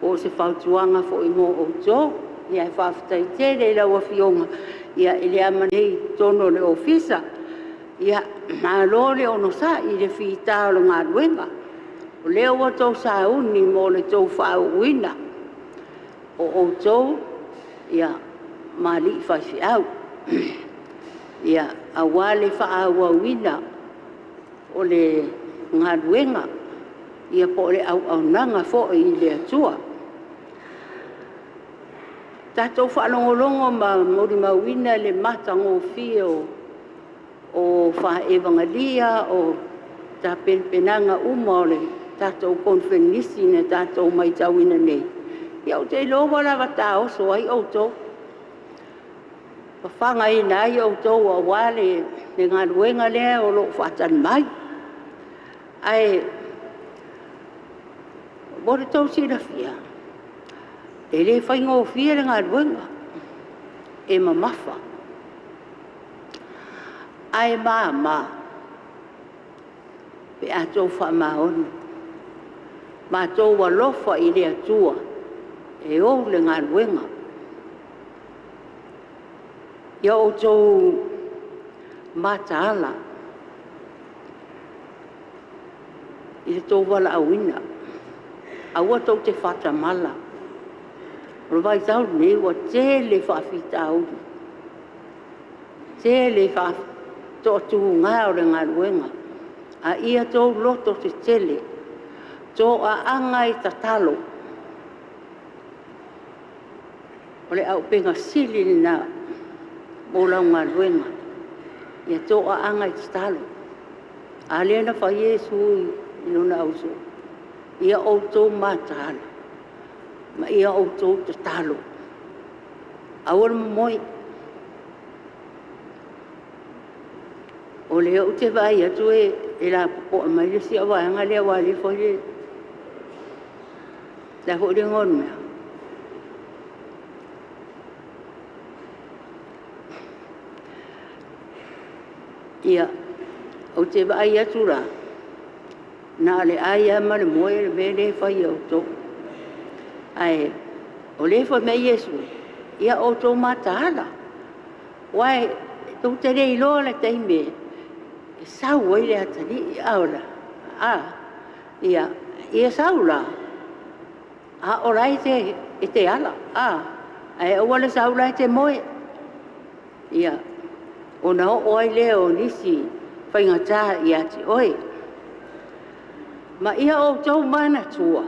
po o se fautuaga foi mo outou. Ae faafetai tele i lau Afioga i le amanaia i totonu o le Ofisa. Ia, malo le onosai i le fita o le galuega, o lea ua outou sauni mo le tou faauuina, o outou ma alii faifeau, aua le faaauauina o le galuega po o le auaunaga foi i le Atua. Tatou faalogologo ma molimauina le matagofie o faa-Evagalio o tapenapenaga uma o le tatou Koneferenisi na tatou matauina nei, ia ou te iloa ua lava taoso ai outou, fafagaina ai outou aua le galuega lea o lo o faatali mai. Ae mo le tou silafia, e le faigofie le galuega, e mamafa, ae mama pe a outou faamaoni ma outou alofa i le Atua e ou le galuega. Ia outou mataala i le tou valaauina, aua tou te faatamala. O le vaitau lenei ua tele faafitauli. Tele faatoatuga o le galuega, a ia tou loto tetele, toaaga e tatalo. O le auupega sili lena mo lau galuega, ia toaaga e tatalo. A lea na fai Iesu i lona ausoo, ia outou mataala ma ia outou tatalo, aua le momoe. O lea ou te vaai atu e lapopoa mai le isi vaega lea, aua o lea foi le a foi le igoa o le mea? Ia, ou te vaai atu la, na o le ai lava ma le moe le mea lea e fai e outou. Ae o lea e fai mai Iesu, ia outou mataala, aua tou te le iloa le taimi e sau ai le atalii, ia sau la, a o la e te ala, ae aua le sau o la e te moe. Ia, ona oo ai lea o nisi faigata ia te oe. Ma ia outou manatua,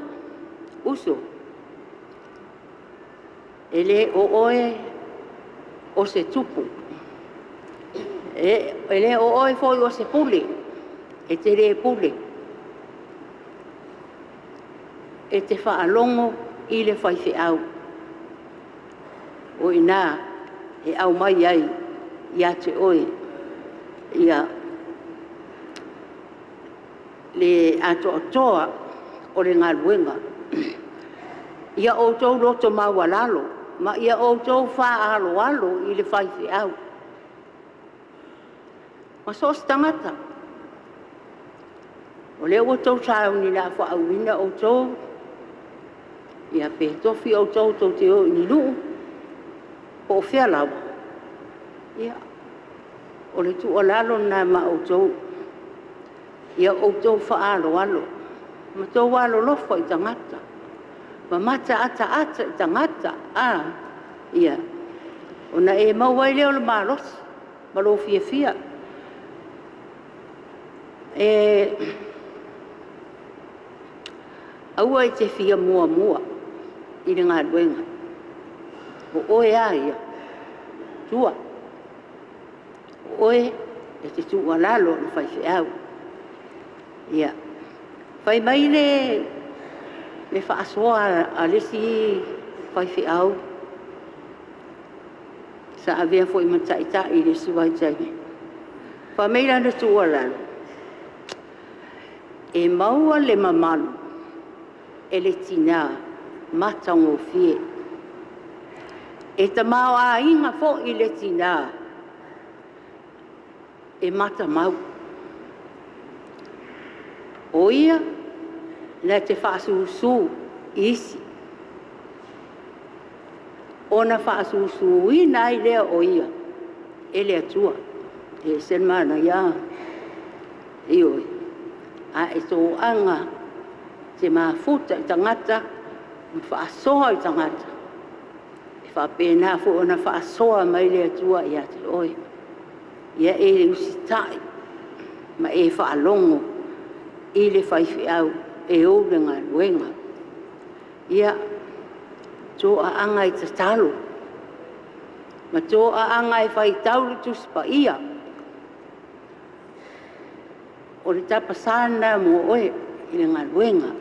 uso, e le o oe o se tupu, e le o oe foi o se pule, e te le pule. E te faalogo i le faifeau, o i ina e aumai ai ia te oe le atoatoa o le galuega. Ia outou loto maualalo ma ia outou faaaloalo i le faifeau ma so o se tagata. O lea ua outou sauni o le a faauuina outou, ia pe tofi outou tou te o i ni nuu po o fea lava, ia, o le tuualalo lena ma outou, ia outou faaaloalo ma outou alolofa i tagata, ma mataataata i tagata, ia, ona e maua ai lea o le malosi ma lou fiafia. Aua e te fia muamua i le galuega, o oe lava ia, tua, o oe e te tuualalo i le faifeau. Ia, fai mai le faasoa a le isi faifeau sa avea foi ma taitai i le isi vaitaimi, fai mai lana tuualalo, e maua le mamalu e le tina matagofie, e tamaoaiga foi le tina e matamau. O ia na te faasusu i isi, ona faasusuina ai lea o ia e le Atua. E ese le manaia, ioe. A e toaga e te mafuta i tagata ma faasoa i tagata, e faapena foi ona faasoa mai le Atua ia te oe. Ia e usitai ma e faalogo i le faifeau e ou le galuega. Ia, toaaga e tatalo, ma toaaga e faitau le Tusi Paia. O le tapasa lena mo oe i le galuega.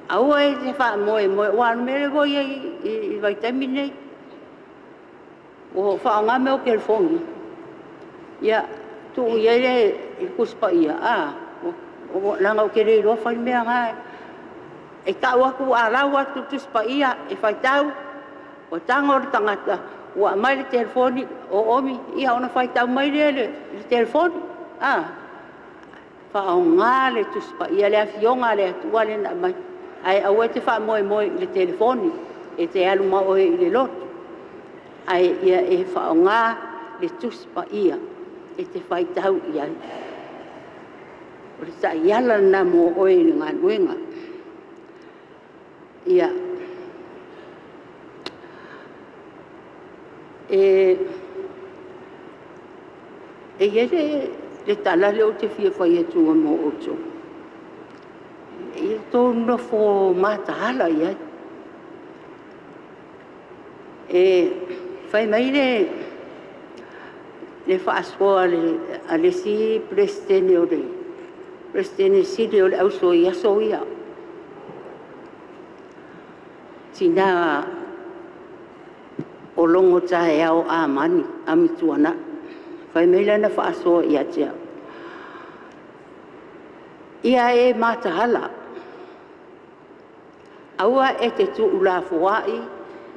Aua e te faamoemoe, aua o le mea lea ua i ai i le vaitaimi lenei, ua faaaoga mea o telefoni, ia, tuu i ai le Tusi Paia, a, leaga ou te le iloa fai le mea lena. E tau atu a lau atu le Tusi Paia e faitau, ua tago le tagata ua aumai le telefoni oomi, ia ona faitau mai lea i le telefoni. Faaaoga le Tusi Paia, le Afioga a le Atua lea na aumai, ae aua e te faamoemoe i le telefoni e te alu ma oe i le lotu, ae ia e faaaoga le Tusi Paia e te faitau i ai. O le taiala lena mo oe i le galuega. Ia, e... E i ai le tala lea ou te fia fai atua mo outou. Ia outou nofo mataala i ai. E fai mai le faasoa a le isi Peresetene o le Peresetene Sili o le Auso i aso ia, tina o Logotaeao Amani Amituanai. Fai mai lana faasoa ia te au, “Ia e mataala, aua e te tuulafoai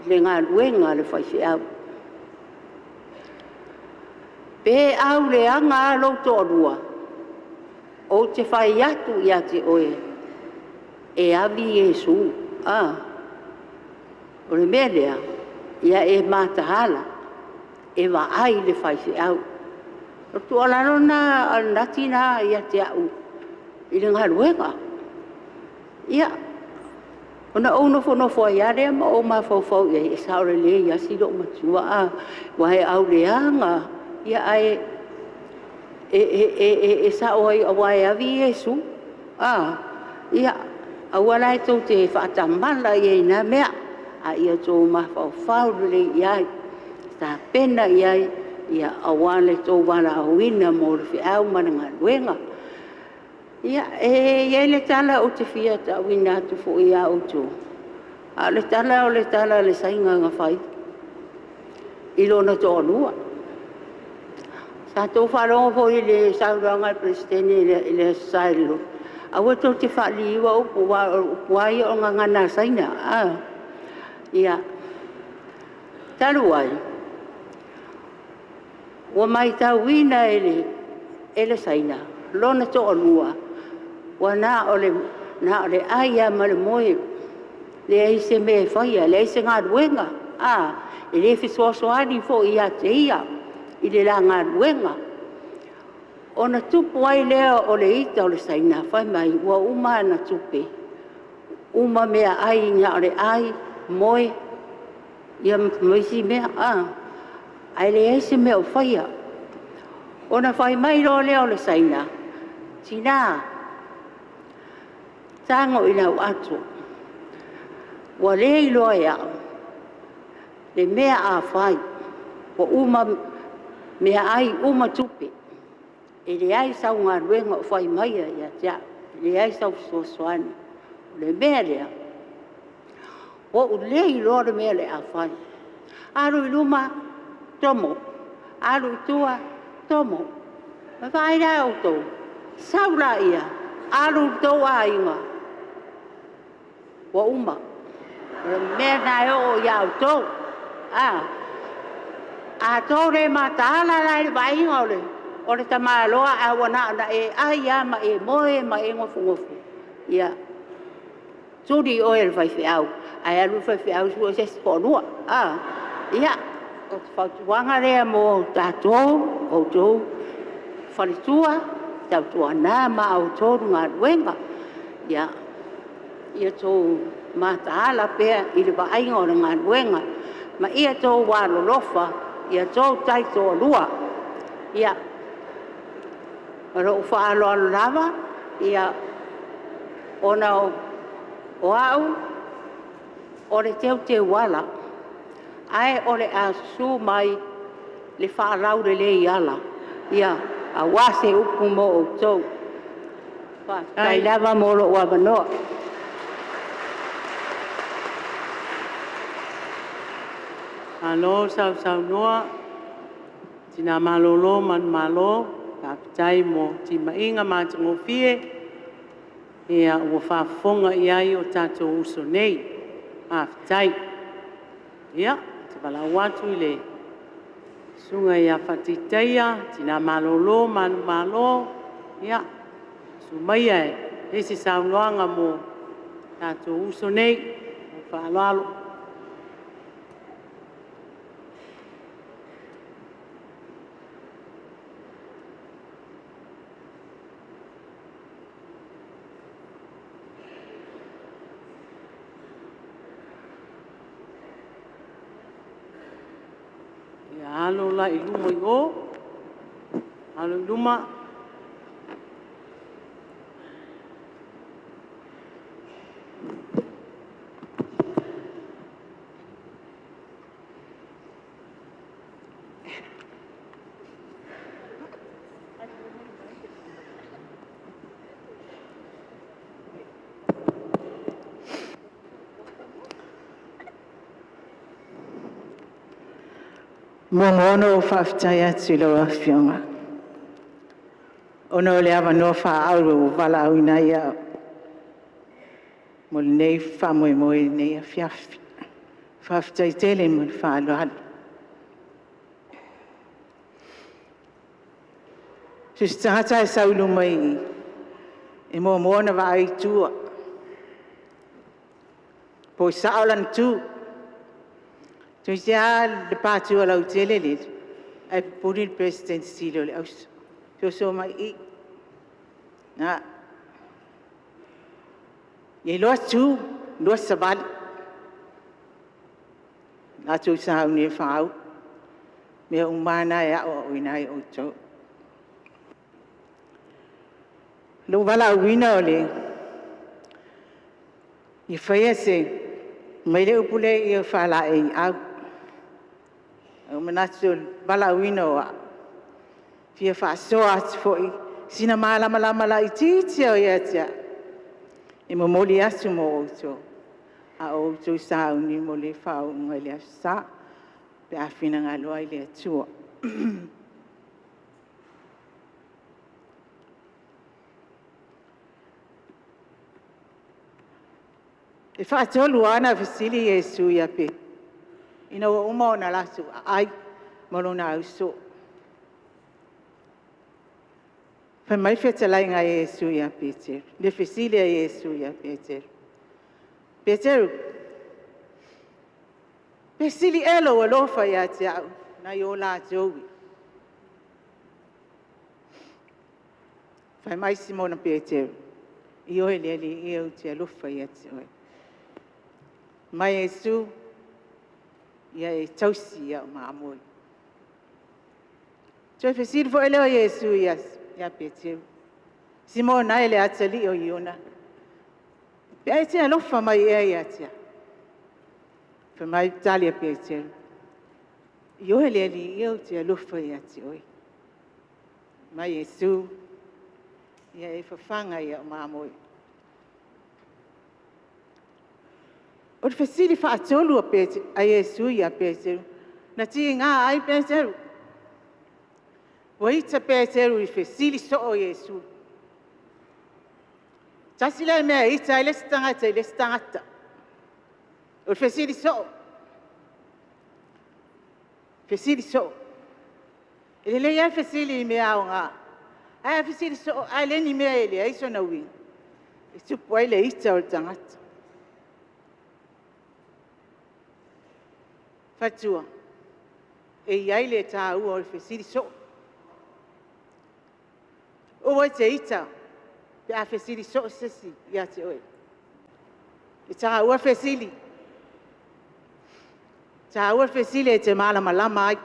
le galuega a le faifeau. Pe auleaga lava lou toalua, ou te fai atu ia te oe, e ave Iesu.” O le mea lea, ia e mataala e vaai le faifeau. O le tuualalo lena a lena tina ia te au i le galuega. Ia, ona ou nofonofo ai lava lea ma ou mafaufau i ai, e sao lelei lava si loomatua, aua e auleaga lava, ae e sao ai aua e ave Iesu. Ia, aua la tou te faatamala i ai i na mea, a ia outou mafaufau lelei i ai, tapena i ai aua lo outou valaauina mo le feau ma le galuega. Ia, e i ai le tala ou te fia tauina atu foi ia outou, a o le tala o le tala a le Saina na fai i lona toalua. Sa outou faalogo foi i le saunoaga a le Peresetene i le Aso Sa i le lotu, aua tou te faaliua upu, aua o upu lava ia o gagana a Saina. Ia, talu ai, ua matauina e le Saina lona toalua, ua na o le ai lava ma le moe, leai se mea e faia, leai se galuega, e le fesoasoani foi ia te ia i le la galuega. Ona tupu ai lea o le ita o le Saina, fai mai ua uma ana tupe, uma meaai na o le ai, moe, ia ma isi mea, ae leai se mea o faia. Ona fai mai loa lea o le Saina, “Tina, tago i lau ato, ua le iloa e au le mea a fai, ua uma meaai uma tupe, e leai sau galuega o fai maia ia te au, leai sau fesoasoani. O le mea lea, ua ou le iloa le mea o le a fai. Alu i luma, tomo, alu i tua, tomo. Vaai la outou, sau laia, alu i lo outou aiga, ua uma. O le mea lena e oo ia outou. A outou le mataala la i le vaaiga o le tamaloa, ae ua na ona e ai lava ma e moe ma e nofonofo, ia tuli oe e le faifeau, ae alu le faifeau sue se isi toalua. Ia, o le fautuaga lea mo tatou, o outou faletua, tautuana ma outou galuega, ia outou mataala pea i le vaaiga o le galuega, ma ia outou alolofa ia outou taitoalua. Ia, ma lou faaaloalo lava, ia, ona o au o le teuteuala, ae o le a susu mai le faalaulelei ala aua se upu mo outou. Faafetai lava mo lou avanoa. Malo sausaunoa, tina malolo manumalo, faafetai mo timaiga matagofie ua faafofoga i ai o tatou uso nei. Faafetai. Ia, ou te valaau atu i le Susuga ia Faatitaia, tina malolo manumalo, susu maia e fai se saunoaga mo tatou uso nei. Ma le faaaloalo. Ia alo la i luma i o. Alo i luma. Muamua ona ou faafetai atu i lau Afioga ona o le avanoa faaauro ua valaauina ai au mo lenei faamoemoe i lenei afiafi. Faafetai tele ma le faaaloalo. So o se tagata lava e sau i luma i i, e muamua ona vaai i tua, po o sao lana tu. Toeitiiti lava le patu lautele lea, ae pupuni le Peresetene sili o le Auso. Oso mai i i, ia iloa tu, iloa savali. Matou sauni e faauu, o mea uma lava na e aoaoina ai outou. Lou valaauina ia faia se… fai mai le upu lea ia faalaeiau. Ua ou manatu o le valaauina o au, e fia faasoa atu foi sina malamalama laitiiti lava ia te au e momoli atu mo outou a o outou sauni mo le faauuga i le Aso Sa pe a finagalo ai le Atua. E faatolu lava ona fesili Iesu ia Peteru ina ua uma ona latou aai ma lona ausoo. Fai mai le fetalaiga a Iesu ia Peteru, le fesili a Iesu ia Peteru, “Peteru, pe sili ea lou alofa ia te au nai lo latou ia?” Fai mai Simona Peteru, “Ioe le Alii ou te alofa ia te oe.” Fai mai Iesu, “Ia e tausi au mamoe.” Ona toe fesili foi lea o Iesu ia Peteru, “Simona e le atalii o Iona, pe a e te alofa mai ea ia te au?” Fai mai le tali a Peteru, “Ioe le Alii ou te alofa ia te oe.” Fai mai Iesu, “Ia e fafaga i au mamoe.” O le fesili faatolu a Iesu ia Peteru, na tiga ai Peteru. Ua ita Peteru i le fesili soo o Iesu. Tasi lea mea e ita ai le isi tagata i le isi tagata, o le fesili soo. Fesili soo. E lelei lava le fesili i mea aoga, ae a fesili soo a le o ni mea e leai sona uiga, e tupu ai le ita o le tagata. Faletua, e i ai le taua o le fesili soo. Aua e te ita pe a fesili soo se isi ia te oe. E taua fesili, e taua le fesili e te malamalama ai.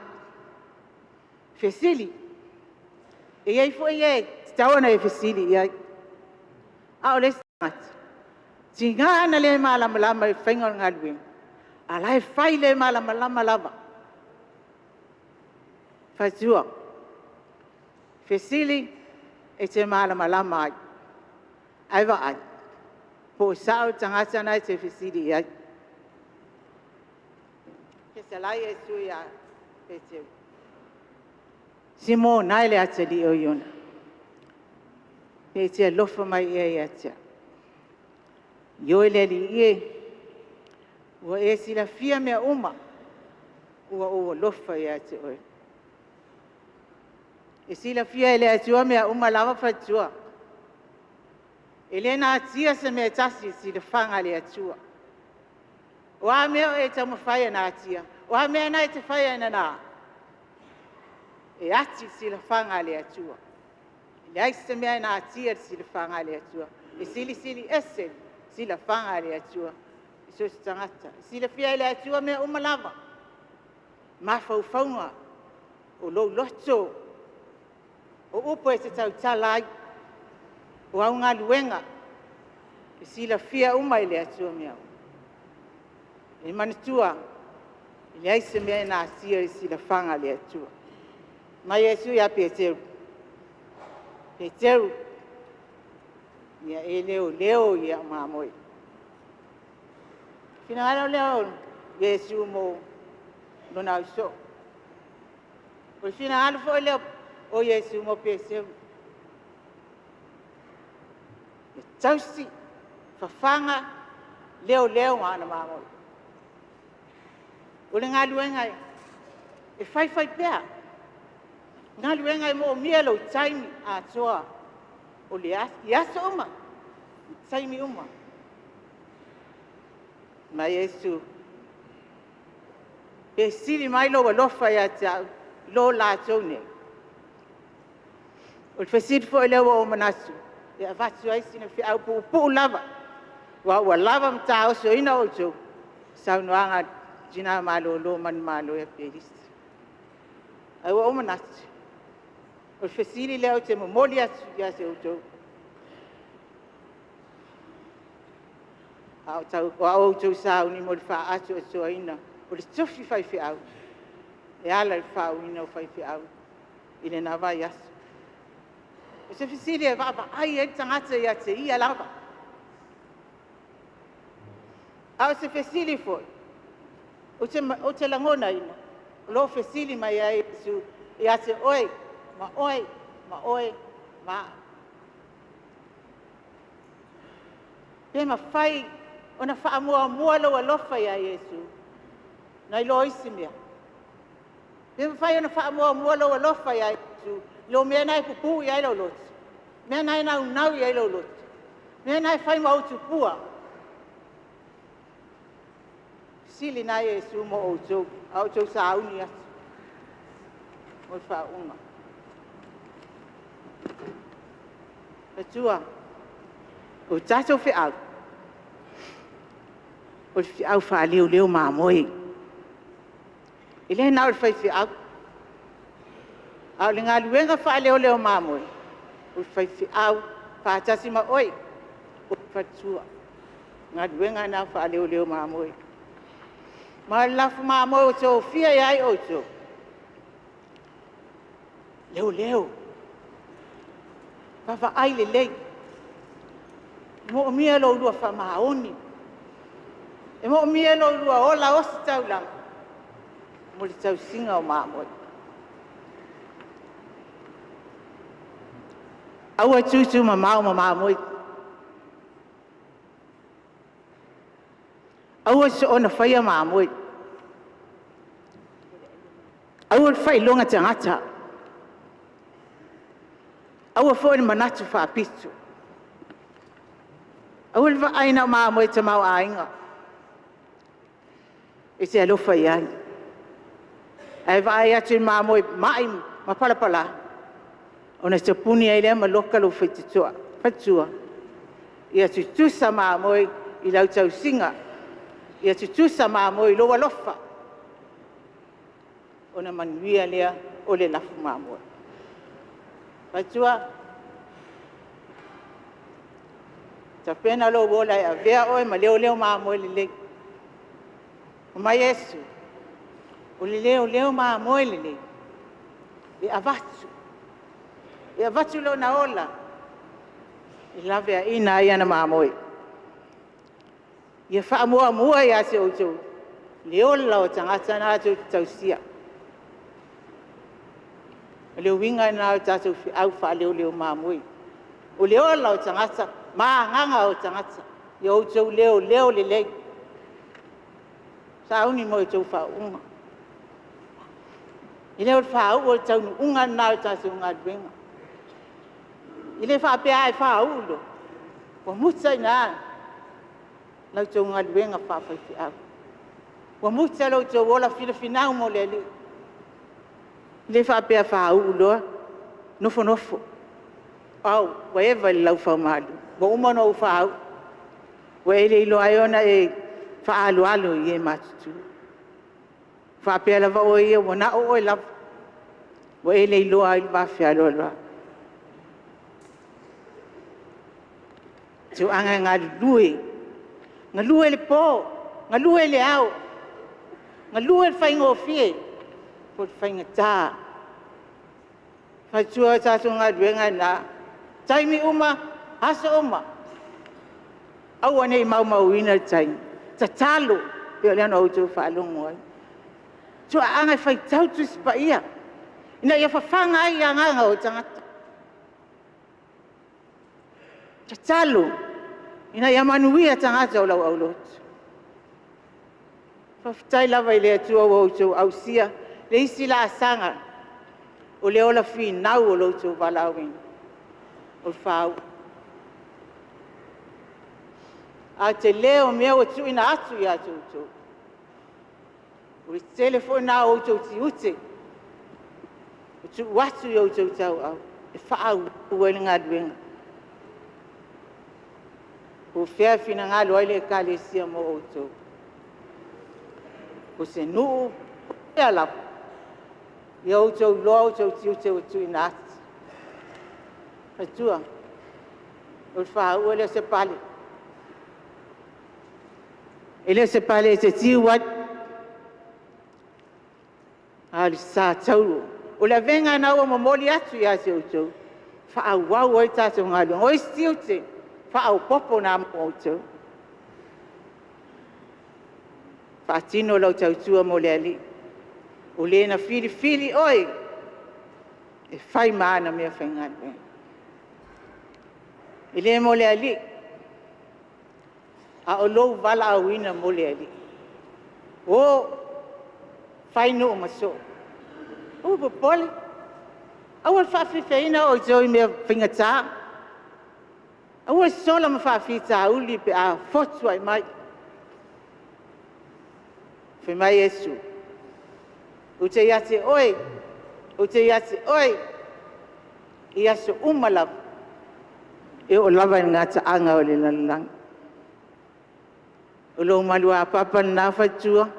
Fesili. E i ai foi e e tatau ona e fesili i ai, a o le isi tagata, tiga ona le malamalama i le faiga o le galuega, a o la e fai le malamalama lava. Faletua, fesili e te malamalama ai, ae vaai po o sao le tagata lena e te fesili i ai. Fetalai Iesu ia Peteru, “Simona e le atalii o Iona, pe e te alofa mai ea ia te au?” Ioe le Alii e, ua e silafia mea uma, ua ou alofa ia te oe. E silafia e le Atua mea uma lava faletua. E le natia se mea e tasi i le silafaga a le Atua. O a mea o e taumafai e natia, o a mea na e te faia e nana, e ati le silafaga a le Atua. E leai se mea e natia i le silafaga a le Atua. E silisili ese le silafaga a le Atua i so o se tagata. E silafia e le Atua mea uma lava, mafaufauga, o lou loto. O upu e te tautala ai, o au galuega, e silafia uma e le Atua mea uma. E manatua, e leai se mea e natia i le silafaga a le Atua. Fai mai Iesu ia Peteru, “Peteru, ia e leoleo i au mamoe.” O le finagalo lea o Iesu mo lona ausoo. O le finagalo foi lea o Iesu mo Peteru. Ia tausi, fafaga, leoleo ma ana mamoe. O le galuega e faifaipea, galuega e moomia lou taimi atoa i aso uma, taimi uma. Fai mai Iesu, “Pe sili mai lou alofa ia te au i lo latou nei?” O le fesili foi lea ua ou manatu e avatu ai sina feau puupuu lava, aua ua lava ma taosoina outou i saunoaga a le tina malolo manumalo ia Felicia. Ae ua ou manatu, o le fesili lea ou te momoli atu ia te outou, a o outou sauni mo le faaatoatoaina o le tofi faifeau e ala i le faauuina o faifeau i lena vaiaso. O se fesili e vaavaai i ai le tagata ia te ia lava. A o se fesili foi ou te lagonaina o lo o fesili mai ai Iesu ia te oe ma oe ma oe ma au. Pe mafai ona faamuamua lou alofa ia Iesu nai lo isi mea? Pe mafai ona faamuamua lou alofa ia Iesu i lo mea lena e pupuu i ai lou loto, mea lena e naunau i ai lou loto, mea lena e fai ma ou tupua? O fesili na a Iesu mo outou a o outou sauni atu mo le faauuga. Matua, o tatou feau, o le feau faaleoleo mamoe. E le na o le faifeau, a o le galuega faaleoleo mamoe, o le faifeau faatasi ma oe o le faletua. O le galuega lena faaleoleo mamoe. Ma o le lafu mamoe ua tofia ai outou, leoleo, vaavaai lelei, e moomia lo oulua faamaoni, e moomia lo oulua ola ositaulaga mo le tausiga o mamoe. Aua le tutumamao ma mamoe. Aua le soona faia mamoe. Aua le faailoga tagata. Aua foi le manatu faapito. Aua le vaai na o mamoe e tamaoaiga e te alofa i ai, ae vaai atu i mamoe mai ma palapala, ona tapuni ai lea ma loka lou faitotoa. Faletua, ia tutusa mamoe i lau tausiga, ia tutusa mamoe i lou alofa, ona manuia lea o le lafu mamoe. Faletua, tapena lou ola e avea oe ma leoleo mamoe lelei. Fai mai Iesu, “O le leoleo mamoe lenei, e avatu, e avatu lona ola e laveaiina ai ana mamoe.” Ia faamuamua ia te outou le ola o tagata na tou te tausia. O le uiga lena o le tatou feau faaleoleo mamoe. O le ola o tagata ma agaga o tagata. Ia outou leoleo lelei. Sauni mo le tou faauuga. E le o le faauu o le taunuuga lena o le tatou galuega. E le faapea a e faauu loa ua muta i ina la outou galuega faafaifeau, ua muta lo outou ola finafinau mo le Alii. E le faapea a faauu loa nofonofo, au ua eva i le laufaumalu, ua uma ona ou faauu. Ua e le iloa ai ona e faaaloalo i e matutua. E faapea lava oe ia ua na o oe lava, ua e le iloa ai le vafealoaloai. Tio'aga e galulue, galue le po, galue le ao, galue le faigofie po o le faigata. Faletua, o le tatou galuega lena, taimi uma, aso uma, aua ne i maumauina le taimi. Tatalo pei o lea na outou faalogo ai. Tuaaga e faitau Tusi Paia ina ia fafaga ai agaga o tagata. Tatalo ina ia manuia tagata o lau aulotu. Faafetai lava i le Atua ua outou ausia le isi laasaga o le ola finau o lo outou valaauina, o le fāū. A o le tele o mea ua tuuina atu ia te outou, o le tele foi lena o outou tiute e tuu atu i outou tauau e faaauau ai le galuega. Po o fea e finagalo ai le Ekalesia mo outou, po o se nuu po o fea lava, ia outou iloa outou tiute ua tuuina atu. Faletua, o le fāū e le o se pale. E le o se pale e te tiu ai, a o le sa tauro. O le avega lena ua momoli atu ia te outou, faaauau ai le tatou galuega. O isi tiute, faaopoopo na mo outou. Faatino lau tautua mo le Alii, o Le na filifili oe e fai ma ana meafaigaluega. E le mo le alii, a o lou valaauina mo le Alii. O, fai nuu ma soo. Aua le popole, aua le faafiafiaina outou i mea faigata. Aua le sola ma faafitauli pe a fotuai mai. Fai mai Iesu, ou te ia te oe, ou te ia te oe i aso uma lava, e oo lava i le gataaga o le lalolagi. O lou maluapapa lena faletua,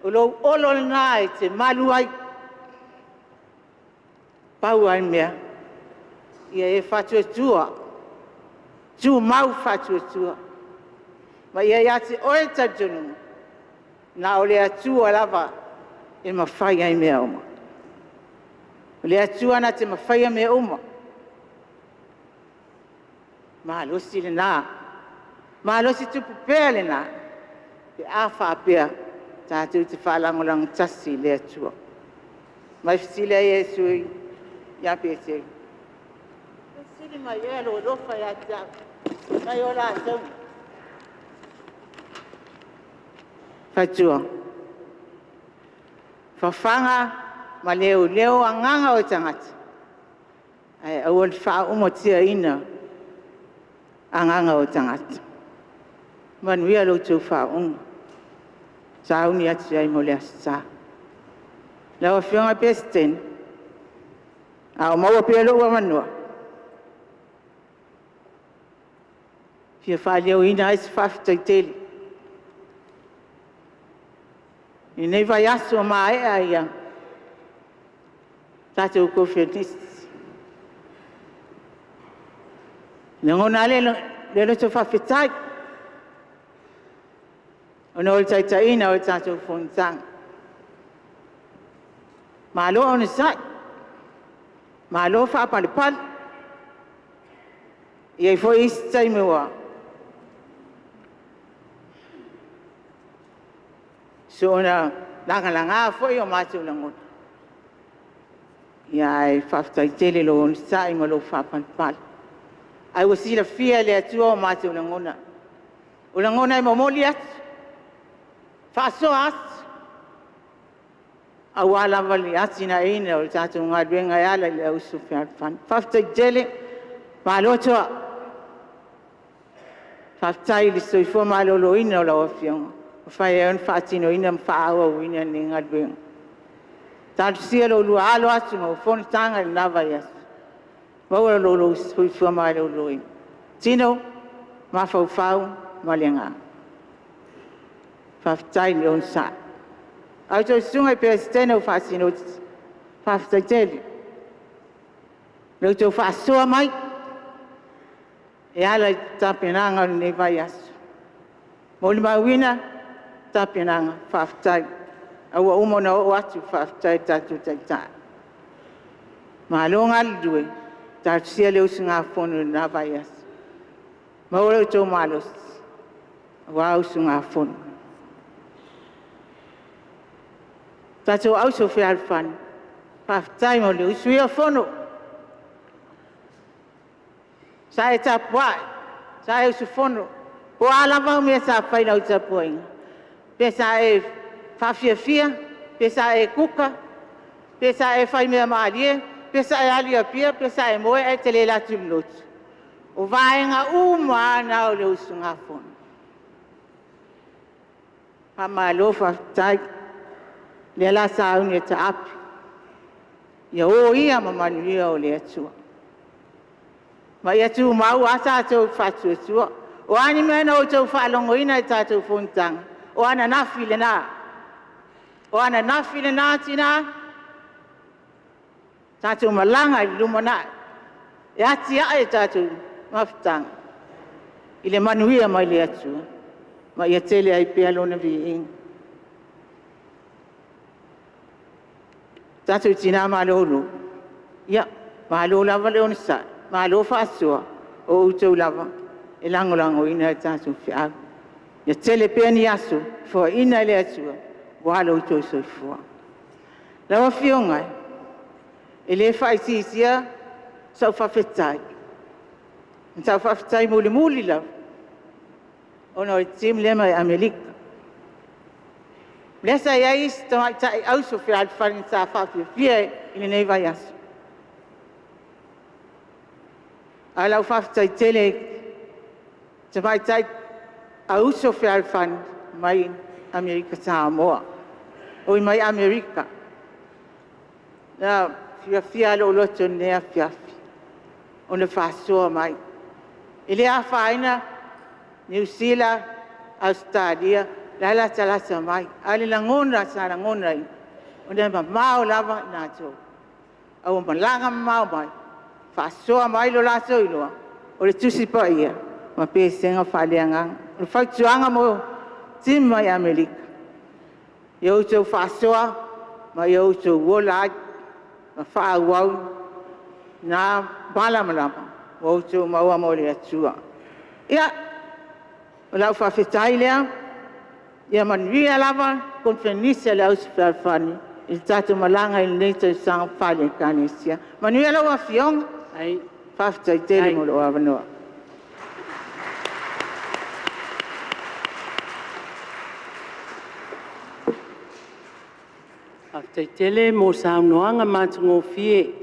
o lou olo lena e te malu ai. Pau lava le mea, ia e faatuatua, tumau faatuatua, ma ia ia te oe le talitonuga, na o le Atua lava e mafai ai mea uma. O le Atua na te mafaia mea uma. Malosi lena, malosi tupu pea lena pe a faapea tatou te faalagolago tasi i le Atua. Ma e fesili ai Iesu ia Peteru, e sili mai ea lou alofa ia te au nai lo latou? Faletua, fafaga ma leoleo agaga o tagata, ae aua le faaumatiaina agaga o tagata. Manuia lo outou faauuga. Sauni atu ai mo le Aso Sa. Lau Afioga i le Peresetene, a o maua pea lou avanoa, e fia faaleoina ai se faafetai tele i lenei vaiaso ua maea tatou koneferenisi. E lagona lava le loto faafetai ona o le taitaiina o le tatou fonotaga. Malo onosai, malo faapalepale. E i ai foi isi taimi ua soona lagalaga foi o matou lagona, ae faafetai tele i lou onosai ma lou faapalepale. Ae ua silafia e le Atua o matou lagona, o lagona e momoli atu, faasoa atu, aua lava le atinaeina o le tatou galuega e ala i le Auuso Fealofani. Faafetai tele, malo toa. Faafetai i le soifua maloloina o lau Afioga ua mafai ai ona faatinoina ma faaauauina lenei galuega. Talosia lo oulua alo atu mo fonotaga i lena vaiaso, maua lo oulua soifua maloloina, tino, mafaufau ma le agaga. Faafetai le onosai. A outou susuga i Peresetene o Faasinoti, faafetai tele i la outou faasoa mai. E ala i tapenaga o lenei vaiaso. Molimauina tapenaga, faafetai. A ua uma ona oo atu faafetai i le tatou Taitai. Malo galulue, talosia le usugafono i lena vaiaso. Maua lo outou malosi aua usugafono. Tatou auso fealofani, faafetai mo le usuia o Fono. Sa e tapuai, sa e usufono, po o a lava au mea sa fai i lau tapuaiga, pe sa e faafiafia, pe sa e kuka, pe sa e faimea malie, pe sa e alu i Apia pe sa e moe ae te le alu atu i le lotu, o vaega uma lava na o le usugafono. Faamalo faafetai. O lea o le a sauni e taape, ia o ia ma manuia o le Atua. Ma ia tumau lava tatou i le faatuatua. O a ni mea na outou faalogoina i tatou fonotaga, o ananafi lena, o ananafi lena tina, tatou malaga i le lumanai, e atiae le tatou mafutaga i le manuia mai le Atua ma ia tele ai pea Lona viiga. Tatou tina malolo, ia, malo lava le onosai, malo faasoa, o outou lava e lagolagoina le tatou feau. Ia tele pea ni aso e foaina e le Atua aua lo outou soifua. Lau Afioga e, e le faaitiitia sau faafetai, sau faafetai mulimuli lava, ona o le team lea mai Amerika. Lea sa i ai isi tamaitai auso fealofani sa faafiafia i lenei vaiaso. Ae o lau faafetai tele i tamaitai auso fealofani mai Amerika Samoa, oi mai Amerika. Na fiafia lava lou loto i lenei afiafi ona faasoa mai. E le afaina Niu Sila, Ausetalia, o la e latalata mai, a o le lagona sa lagona, ona e mamao lava i latou, ae ua malaga mamao mai, faasoa mai lo latou iloa, o le Tusi Paia ma Pesega faaleagaga. O le fautuaga mo team mai Amerika, ia outou faasoa ma ia outou ola ai ma faaauau na malamalama ua outou maua mo le Atua. Ia, o lau faafetai lea. Ia manuia lava le Koneferenisi a le Auuso Fealofani i le tatou malaga i lenei tausaga faale-Ekalesia. Manuia lau Afioga, faafetai tele mo lou avanoa. Faafetai tele mo saunoaga matagofie. E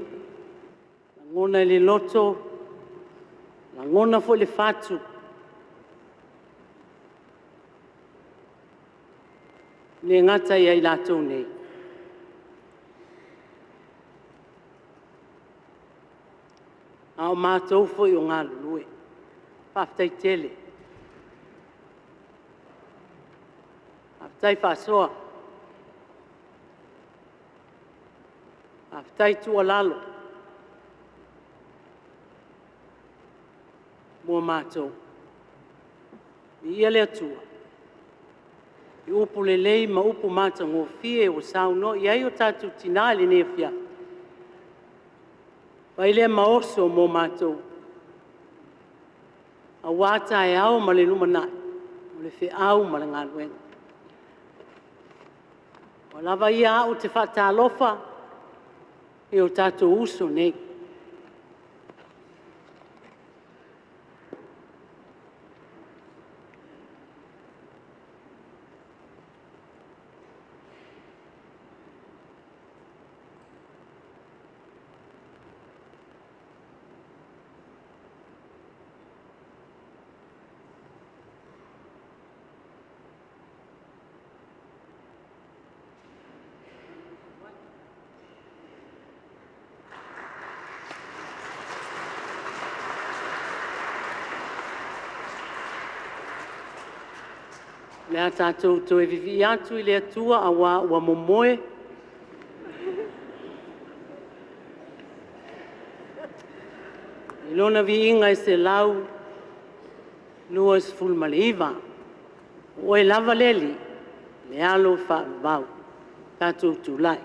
lagona i le loto, lagona foi le fatu. E le gata ia i latou nei, a o matou foi o galulue. Faafetai tele. Faafetai faasoa, faafetai tuualalo mo matou. Viia le Atua i upu lelei ma upu matagofie ua saunoa i ai o tatou tina i lenei afiafi, fai lea ma oso mo matou aua taeao ma le lumanai, o le feau ma le galuega. Ua lava ia au ou te faatalofa i o tatou uso nei. O le a tatou toe vivii atu i le Atua aua ua momoe i Lona viiga e 29. O oe lava le Alii, le alo faavavau. Tatou tulai.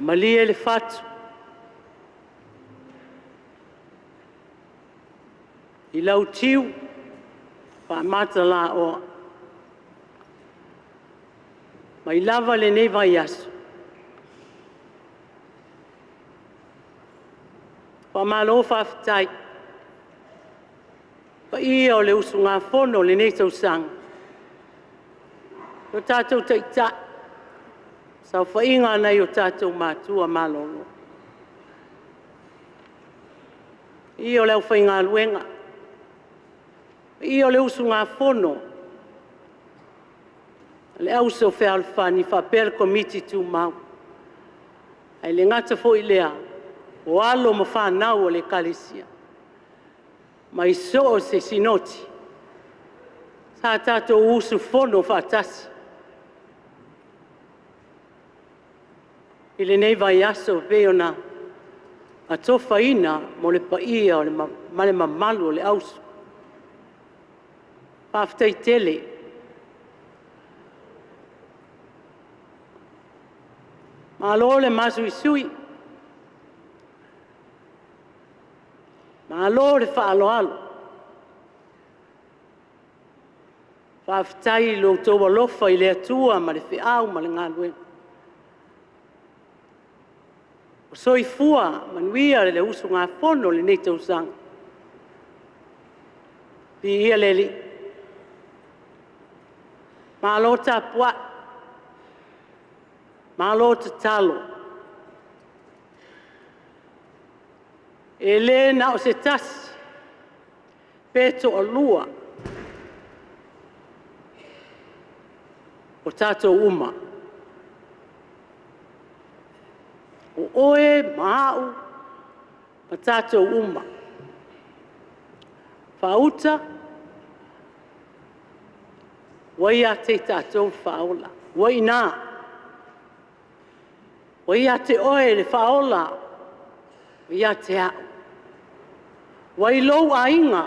Malie le fatu i lau tiu faamata la oa mai lava lenei vaiaso. Faamalo faafetai. Paia o le usugafono o lenei tausaga. O tātou taitai, saofaiga nai o tātou matua malolo. I o le aufaigaluega, i o le usugafono, le auso fealofani faapea le Komiti Tumau, ae le gata foi i lea o alo ma fanau a le Ekalesia mai so o se sinoti sa tatou usufono faatasi i lenei vaiaso e pei ona atofaina mo le paia ma le mamalu o le auso. Faafetai tele. Malo le masuisui, malo le faaaloalo, faafetai i lo outou alofa i le Atua ma le feau ma le galuega. Ua soifua manuia le usugafono i lenei tausaga. Viia le Alii. Malo tapuai, malo tatalo. E le na o se tasi pe toalua, o tatou uma. O oe ma au ma tatou uma. Faauta, ua ia te i tatou le faaola, ua i ina, ua ia te oe le faaola, ua ia te au, ua i lou aiga.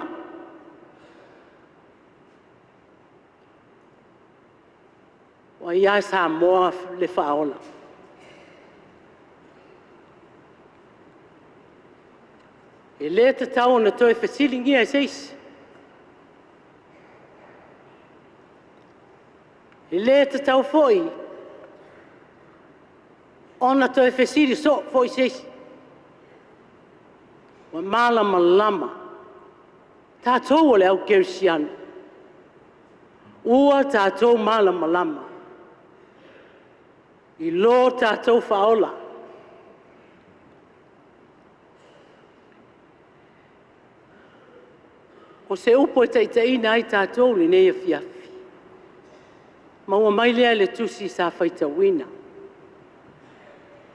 Ua ia Samoa le faaola. E le tatau ona toe fesiligia e se isi, e le tatau foi ona toe fesili soo foi se isi, ua malamalama tatou o le au kerisiano, ua tatou malamalama i lo tatou faaola. O se upu e taitaiina ai tatou i lenei afiafi, maua mai lea i le tusi sa faitauina,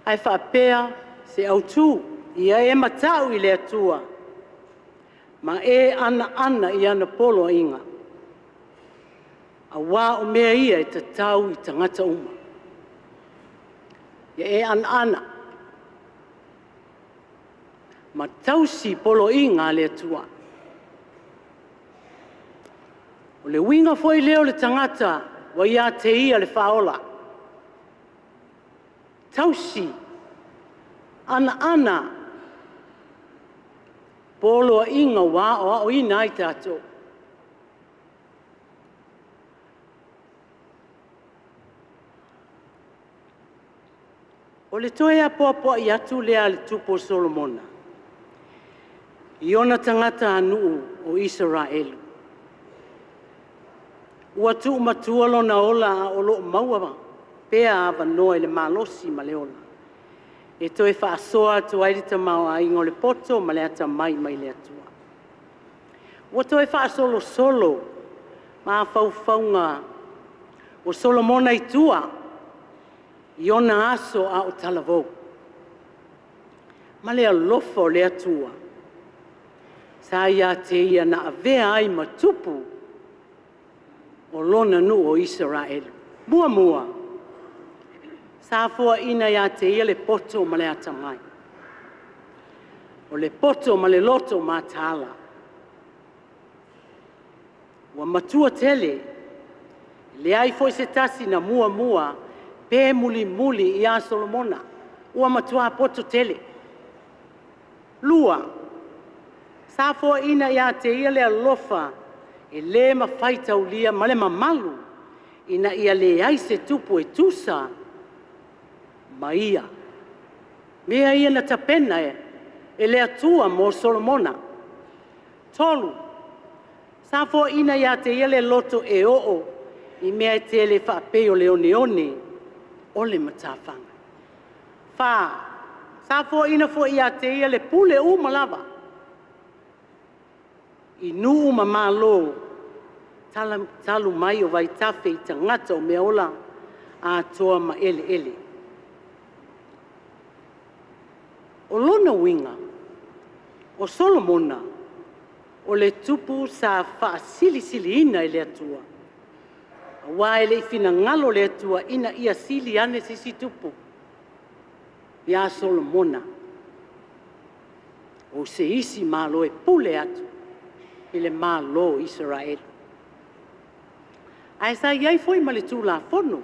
ae faapea se autu, “Ia e matau i le Atua ma e anaana i ana poloaiga, aua o mea ia e tatau i tagata uma.” Ia e anaana ma tausi poloaiga a le Atua. O le uiga foi lea o le tagata ua ia te ia le faaola, tausi, anaana poloaiga ua aoaoina ai tatou. O le toe apoapoai atu lea a le tupu o Solomona i ona tagatanuu o Isaraelu. Ua tuumatua lona ola a o lo o maua pea avanoa i le malosi ma le ola e toe faasoa atu ai le tamaoaiga o le poto ma le atamai mai le Atua. Ua toe faasolosolo mafaufauga o Solomona i tua i ona aso a o talavou, ma le alofa o le Atua sa ia te ia na avea ai ma tupu o lona nuu o Isaraelu. Muamua, sa foaina ia te ia le poto ma le atamai, o le poto ma le loto mataala. Ua matua tele, leai foi se tasi na muamua pe mulimuli ia Solomona, ua matua poto tele. Lua, sa foaina ia te ia le alofa e le mafai taulia ma le mamalu ina ia leai se tupu e tusa ma ia. O mea ia na tapena e le Atua mo Solomona. Tolu, sa foaina ia te ia le loto e oo I mea e tele whaapei o le one one, o le matawhanga. Whā, sa fo ina fo ia te ia le pule umalava. I nuu ma malo, talu mai o vaitafe i tagata o mea ola, atoa ma eleele. O lona uiga, o Solomona, o le tupu sa faasilisiliina e le Atua, aua e le i finagalo le Atua ina ia sili ane se isi tupu ia Solomona o se isi malo e pule atu i le Malo o Isaraelu. Ae sa i ai foi ma le Tulafono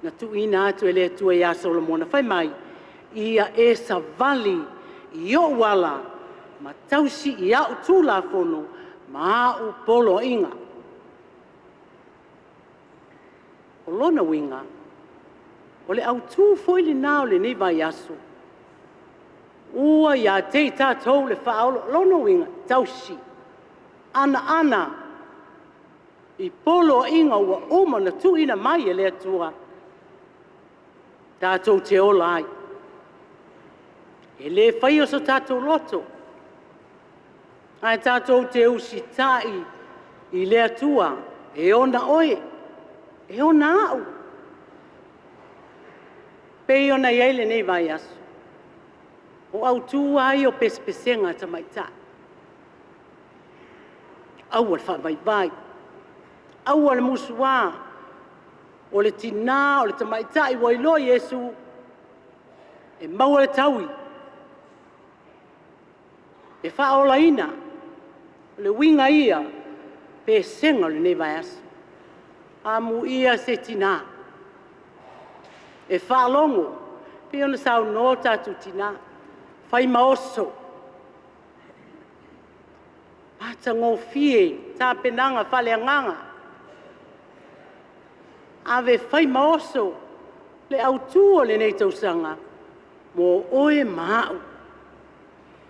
na tuuina atu e le Atua ia Solomona, fai mai, ia e savali i ou ala ma tausi i au Tulafono ma au poloaiga. O lona uiga, o le autu foi lena o lenei vaiaso, ua ia te i tatou le faaolo, o lona uiga, tausi, anaana i poloaiga ua uma ona tuuina mai e le Atua tatou te ola ai. E le faia so tatou loto, ae tatou te usitai i le Atua e ona oe, e ona au. E pei ona i ai lenei vaiaso, o autu lava ia o pesepesega a tamaitai, aua le faavaivai, aua le musua. O le tina o le tamaitai ua iloa Iesu, e maua le taui, e faaolaina. O le uiga ia o pesega o lenei vaiaso. Amuia se tina e faalogo, e pei ona saunoa o tatou tina, fai ma oso, matagofie tapenaga faaleagaga. Ave e fai ma oso le autu o lenei tausaga mo oe ma au,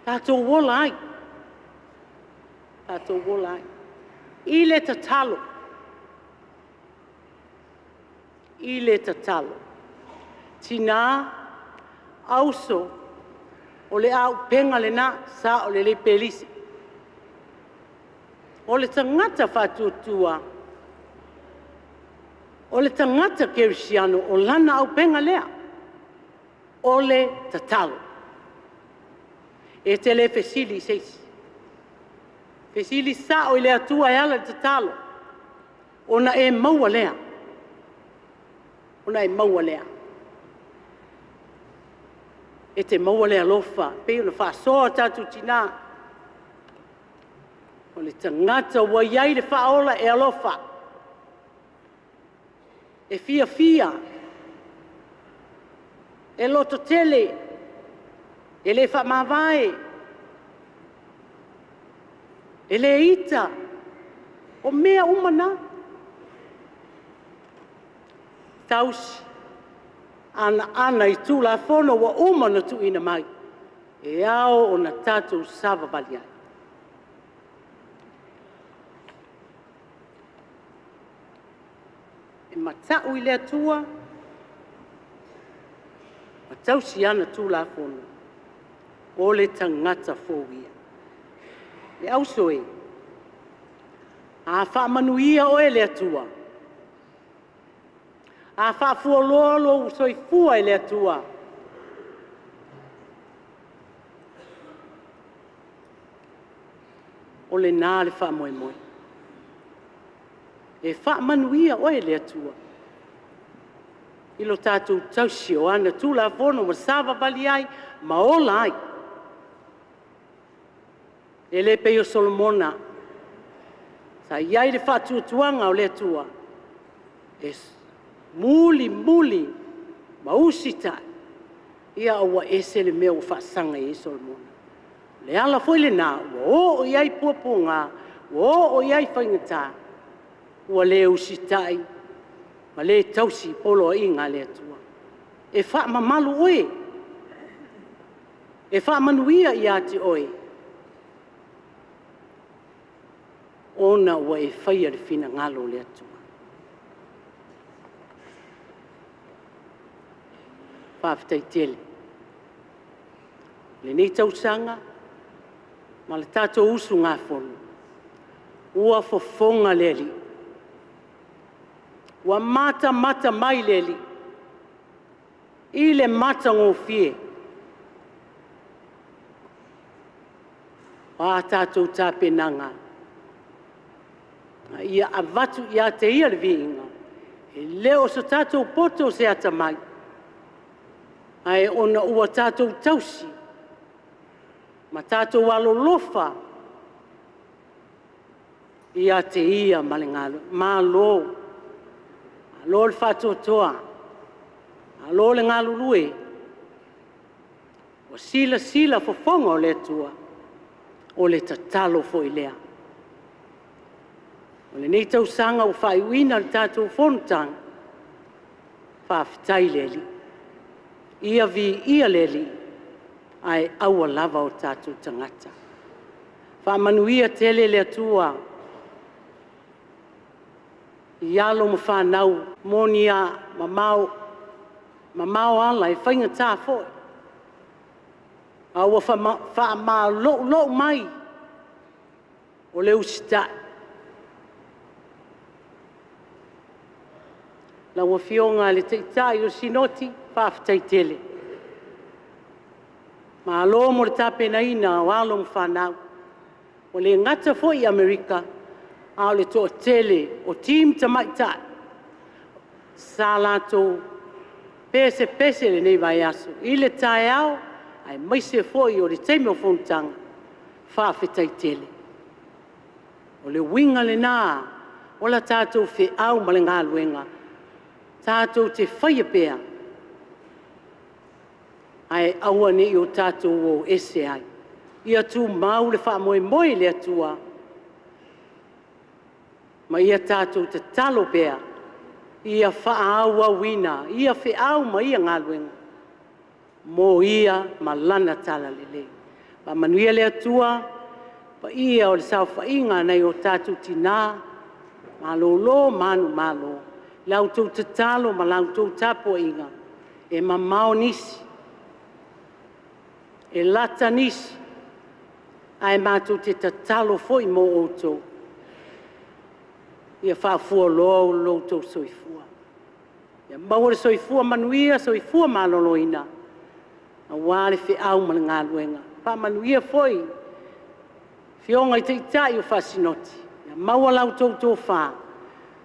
tatou ola ai, tatou ola ai. I le tatalo, i le tatalo. Tina, auso, o le auupega lena, sao lelei Pelice. O le tagata faatuatua, o le tagata kerisiano, o lana auupega lea, o le tatalo. E te le fesili i se isi, fesili sao i le Atua e ala i le tatalo, ona e maua lea, ona e maua lea. E te maua le alofa e pei ona faasoa o tatou tina. O le tagata ua i ai le faaola e alofa, e fiafia, e lototele, e le faamavae, e le ita, o mea uma na. Tausi, anaana i Tulafono ua uma ona tuuina mai, e ao ona tatou savavali ai. E matau i le Atua ma tausi ana Tulafono, o le tagata fou ia. Le auso e, a faamanuia oe e le Atua, a faafualoa lou soifua e le Atua, o lena le faamoemoe, e faamanuia oe e le Atua i lo tatou tausi o ana Tulafono ma savavali ai ma ola ai. E le pei o Solomona, sa i ai le faatuatuaga o le Atua, e mulimuli ma usitai, ia ua ese le mea ua faasaga i ai Solomona. O le ala foi lena ua oo i ai puapuaga, ua oo i ai faigata, ua le usitai ma le tausi poloaiga a le Atua. E faamamalu oe, e faamanuia ia te oe, ona ua e faia le finagalo o le Atua. Faafetai tele. Lenei tausaga ma le tatou usugafono, ua fofoga le Alii, ua matamata mai le Alii i le matagofie o a tatou tapenaga, a ia avatu ia te Ia le viiga, e le o so tatou poto o se atamai, ae ona ua tatou tausi ma tatou alolofa ia te Ia ma le galuega. Malo, malo le faatoatoa, malo le galulue. Ua silasila fofoga o le Atua, o le tatalo foi lea. O lenei tausaga ua faaiuina le tatou fonotaga, faafetai i le Alii. Ia viia le Alii, ae aua lava o tatou tagata. Faamanuia tele le Atua i alo ma fanau, e moni lava e mamao ala, e faigata foi, a ua faamaloulou mai o le usitai. Lau Afioga i le Taitai o le Sinoti, faafetai tele. Malo mo le tapenaina o alo ma fanau. Ua le gata foi i Amerika, a o le toatele o team tamaitai sa latou pesepese i lenei vaiaso i le taeao aemaise foi o le taimi o fonotaga, faafetai tele. O le uiga lena o le tatou feau ma le galuega, tatou te faia pea, ae aua ne i o tatou o ese ai. Ia tumau le faamoemoe i le Atua, ma ia tatou tatalo pea, ia faaauauina ia feau ma ia galuega mo Ia ma Lana talalelei. Faamanuia le Atua i le paia o le saofaiga a nai o tatou tina, malolo manumalo i la outou tatalo ma la outou tapuaiga, e mamao nisi, e lata nisi, ae matou te tatalo foi mo outou, ia faafualoa lo outou soifua. Ia maua le soifua manuia, soifua maloloina, aua le feau ma le galuega. Faamanuia foi i afioga i Taitai o Faasinoti, ia maua la outou tofa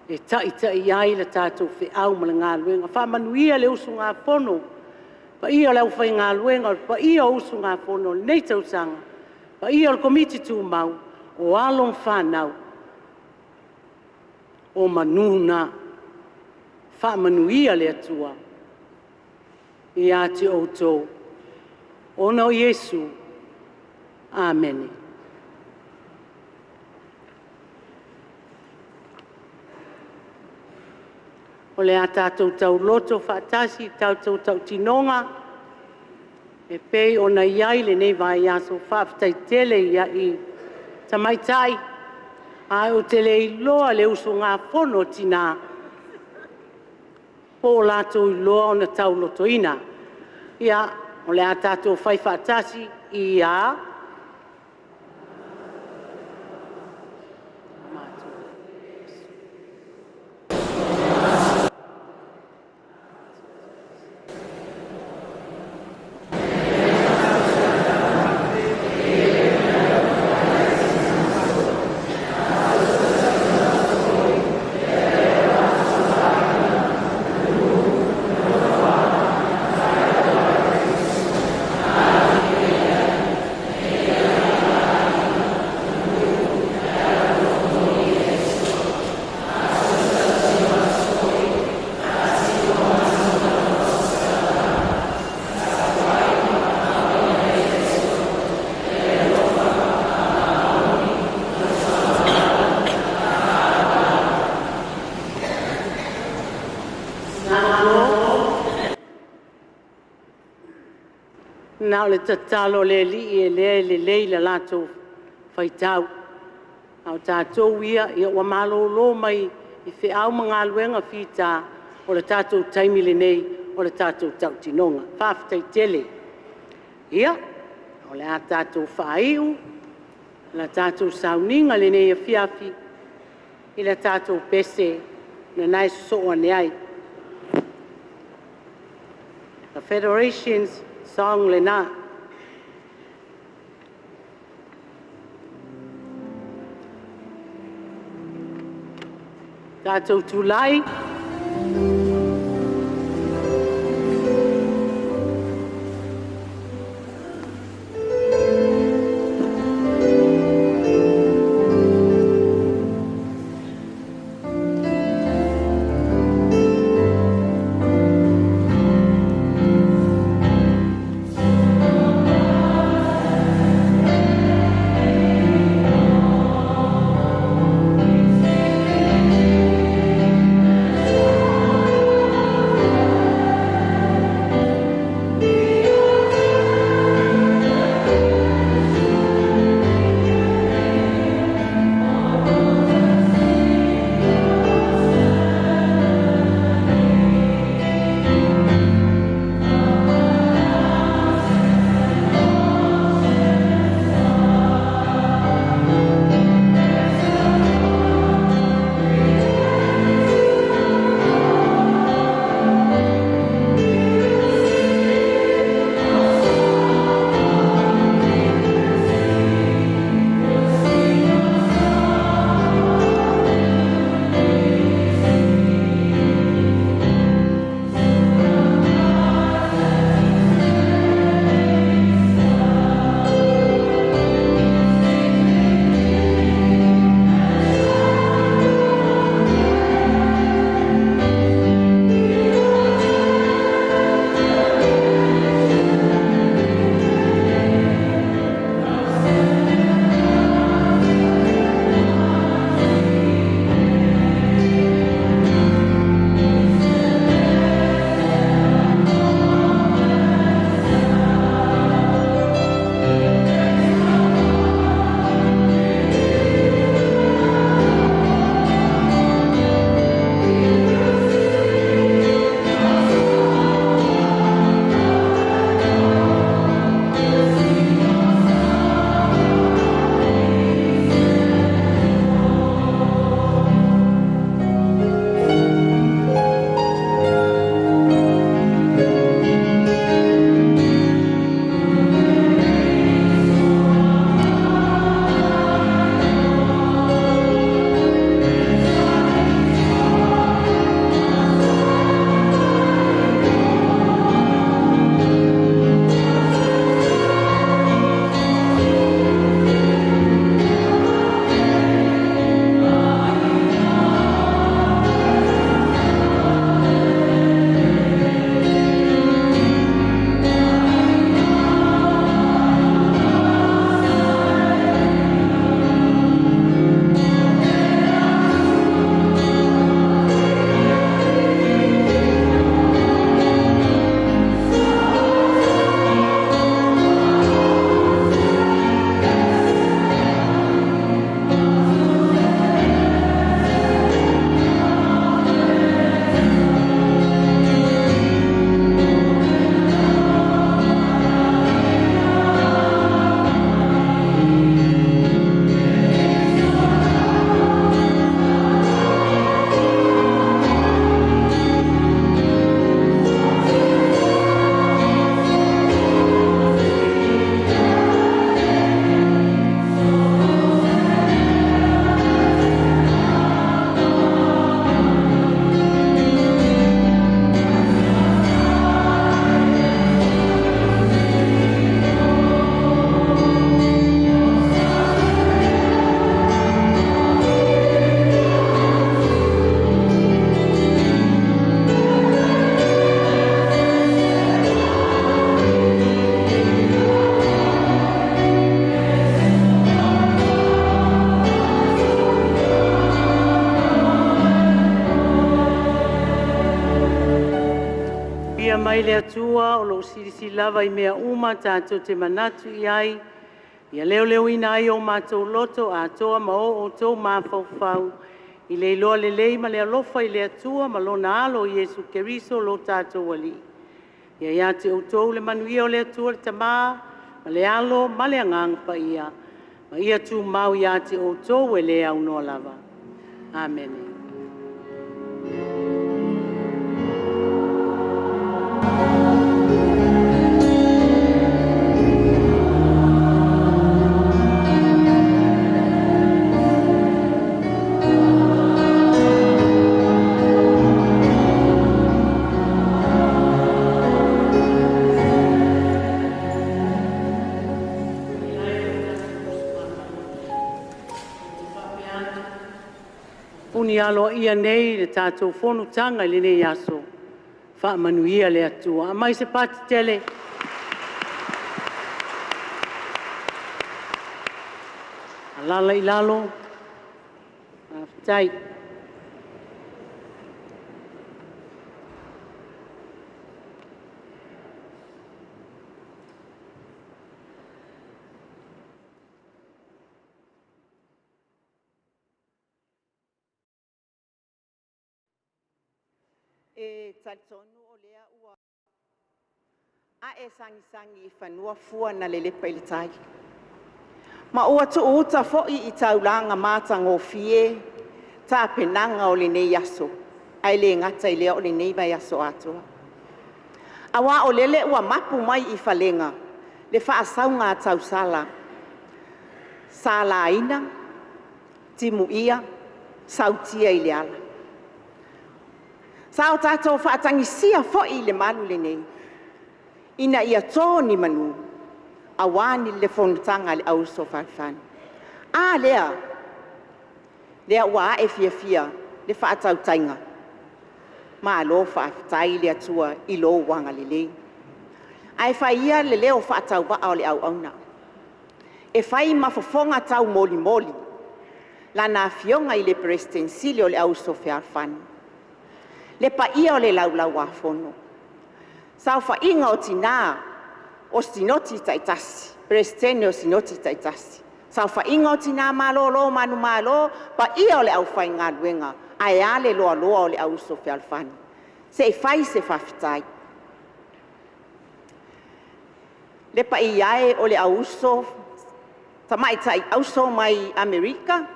e taitai ai le tatou feau ma le galuega. Faamanuia le usugafono i le paia o le aufaigaluega, o le paia o usugafono i lenei tausaga, le paia o le Komiti Tumau, o alo ma fanau, o manu na. Faamanuia le Atua ia te outou ona o Iesu. Amene. O le a tatou tauloto faatasi i tatou tautinoga e pei ona i ai lenei vaiaso. Faafetai tele i tamaitai, ae ou te le iloa le usugafono a tina po o latou iloa ona taulotoina. Ia, o le a tatou fai faatasi, ia… Na o le tatalo a le Alii lea e lelei le latou faitau, a o tatou ia ua malolo mai feau ma galuega fita, o le tatou taimi lenei. o le tatou tautinoga. Faafetai tele. Ia, o le a tatou faaiu la tatou sauniga i lenei afiafi i le tatou pese na e sosoo ane ai. The Federation's song lena. Tatou tulai. Mai le Atua o loo silasila lava i mea uma tatou te manatu i ai, ia leoleoina ai o matou loto atoa ma o outou mafaufau. I le iloa lelei ma le alofa i le Atua ma lona alo Iesu Keriso lo tatou Alii. Ia ia te outou le manuia o le Atua le Tama, ma le Alo ma le Agaga Paia, ma ia tumau ia te outou e le aunoa lava. Amene. Puni aloaia nei le tatou fonotaga i lenei aso, faamanuia le Atua. Aumai se pati tele. Alaala i lalo, faafetai. E talitonu o lea ua ae sagisagi i fanua fua na lelepa i le tai, ma ua tuuuta foi i taulaga matagofie tapenaga o lenei aso, ae le gata i lea o lenei vaiaso atoa. Aua o lele ua mapu mai i falega le faasauga a tausala, salaina, timuia, sautia i le ala. Sa o tatou faatagisia foi le malu lenei ina ia to ni manu aua le fonotaga a le Auuso Fealofani. A lea? Lea ua ae fiafia le faatautaiga, malo faafetai i le Atua i lou agalelei. Ae fai ia le leo faatauvaa o le auauna e fai ma fofoga taumolimoli Lana Afioga i le Peresetene Sili o le Auuso Fealofani, le paia o le Laulau-a-Fono, saofaiga o tina o Sinoti taitasi, Peresetene o Sinoti taitasi, saofaiga o tina malolo manumalo, paia o le aufaigaluega, ae a le loaloa o le Auuso Fealofani. Se i fai se faafetai. Le paia e o le auuso, tamaitai auso mai Amerika,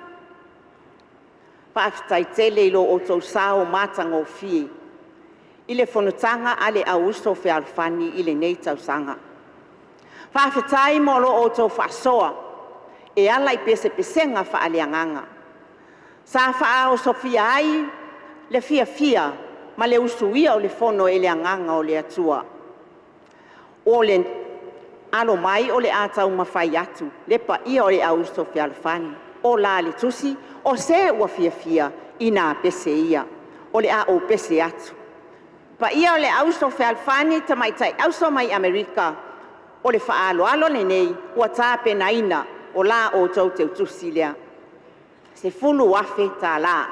faafetai tele i lo outou sao matagofie i le fonotaga a le Auuso Fealofani i lenei tausaga. Faafetai mo lo outou faasoa e ala i pesepesega faaleagaga sa faaosofia ai le fiafia ma le usuia o le Fono e le Agaga o le Atua. O le alo mai o le a taumafai atu le paia o le Auuso Fealofani, o la le tusi, o se ua fiafia ina pese ia, o le a ou pese atu. Paia o le Auuso Fealofani, tamaitai auso mai Amerika, o le faaaloalo lenei ua tapenaina, o la outou teutusi lea, $10,000.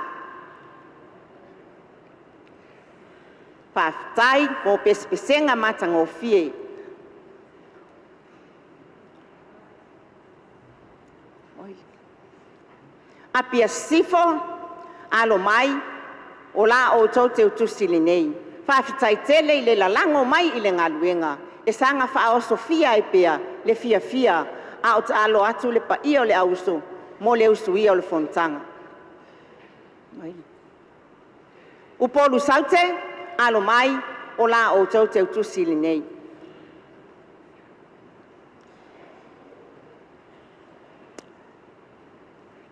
Faafetai mo pesepesega matagofie. Apia Sisifo, alo mai, o la outou teutusi lenei. Faafetai tele i le lalago mai i le galuega e saga faaosofia ai pea le fiafia a o taalo atu le paia o le auuso mo le usuia o le fonotaga. Upolu Saute, alo mai, o la outou teutusi lenei.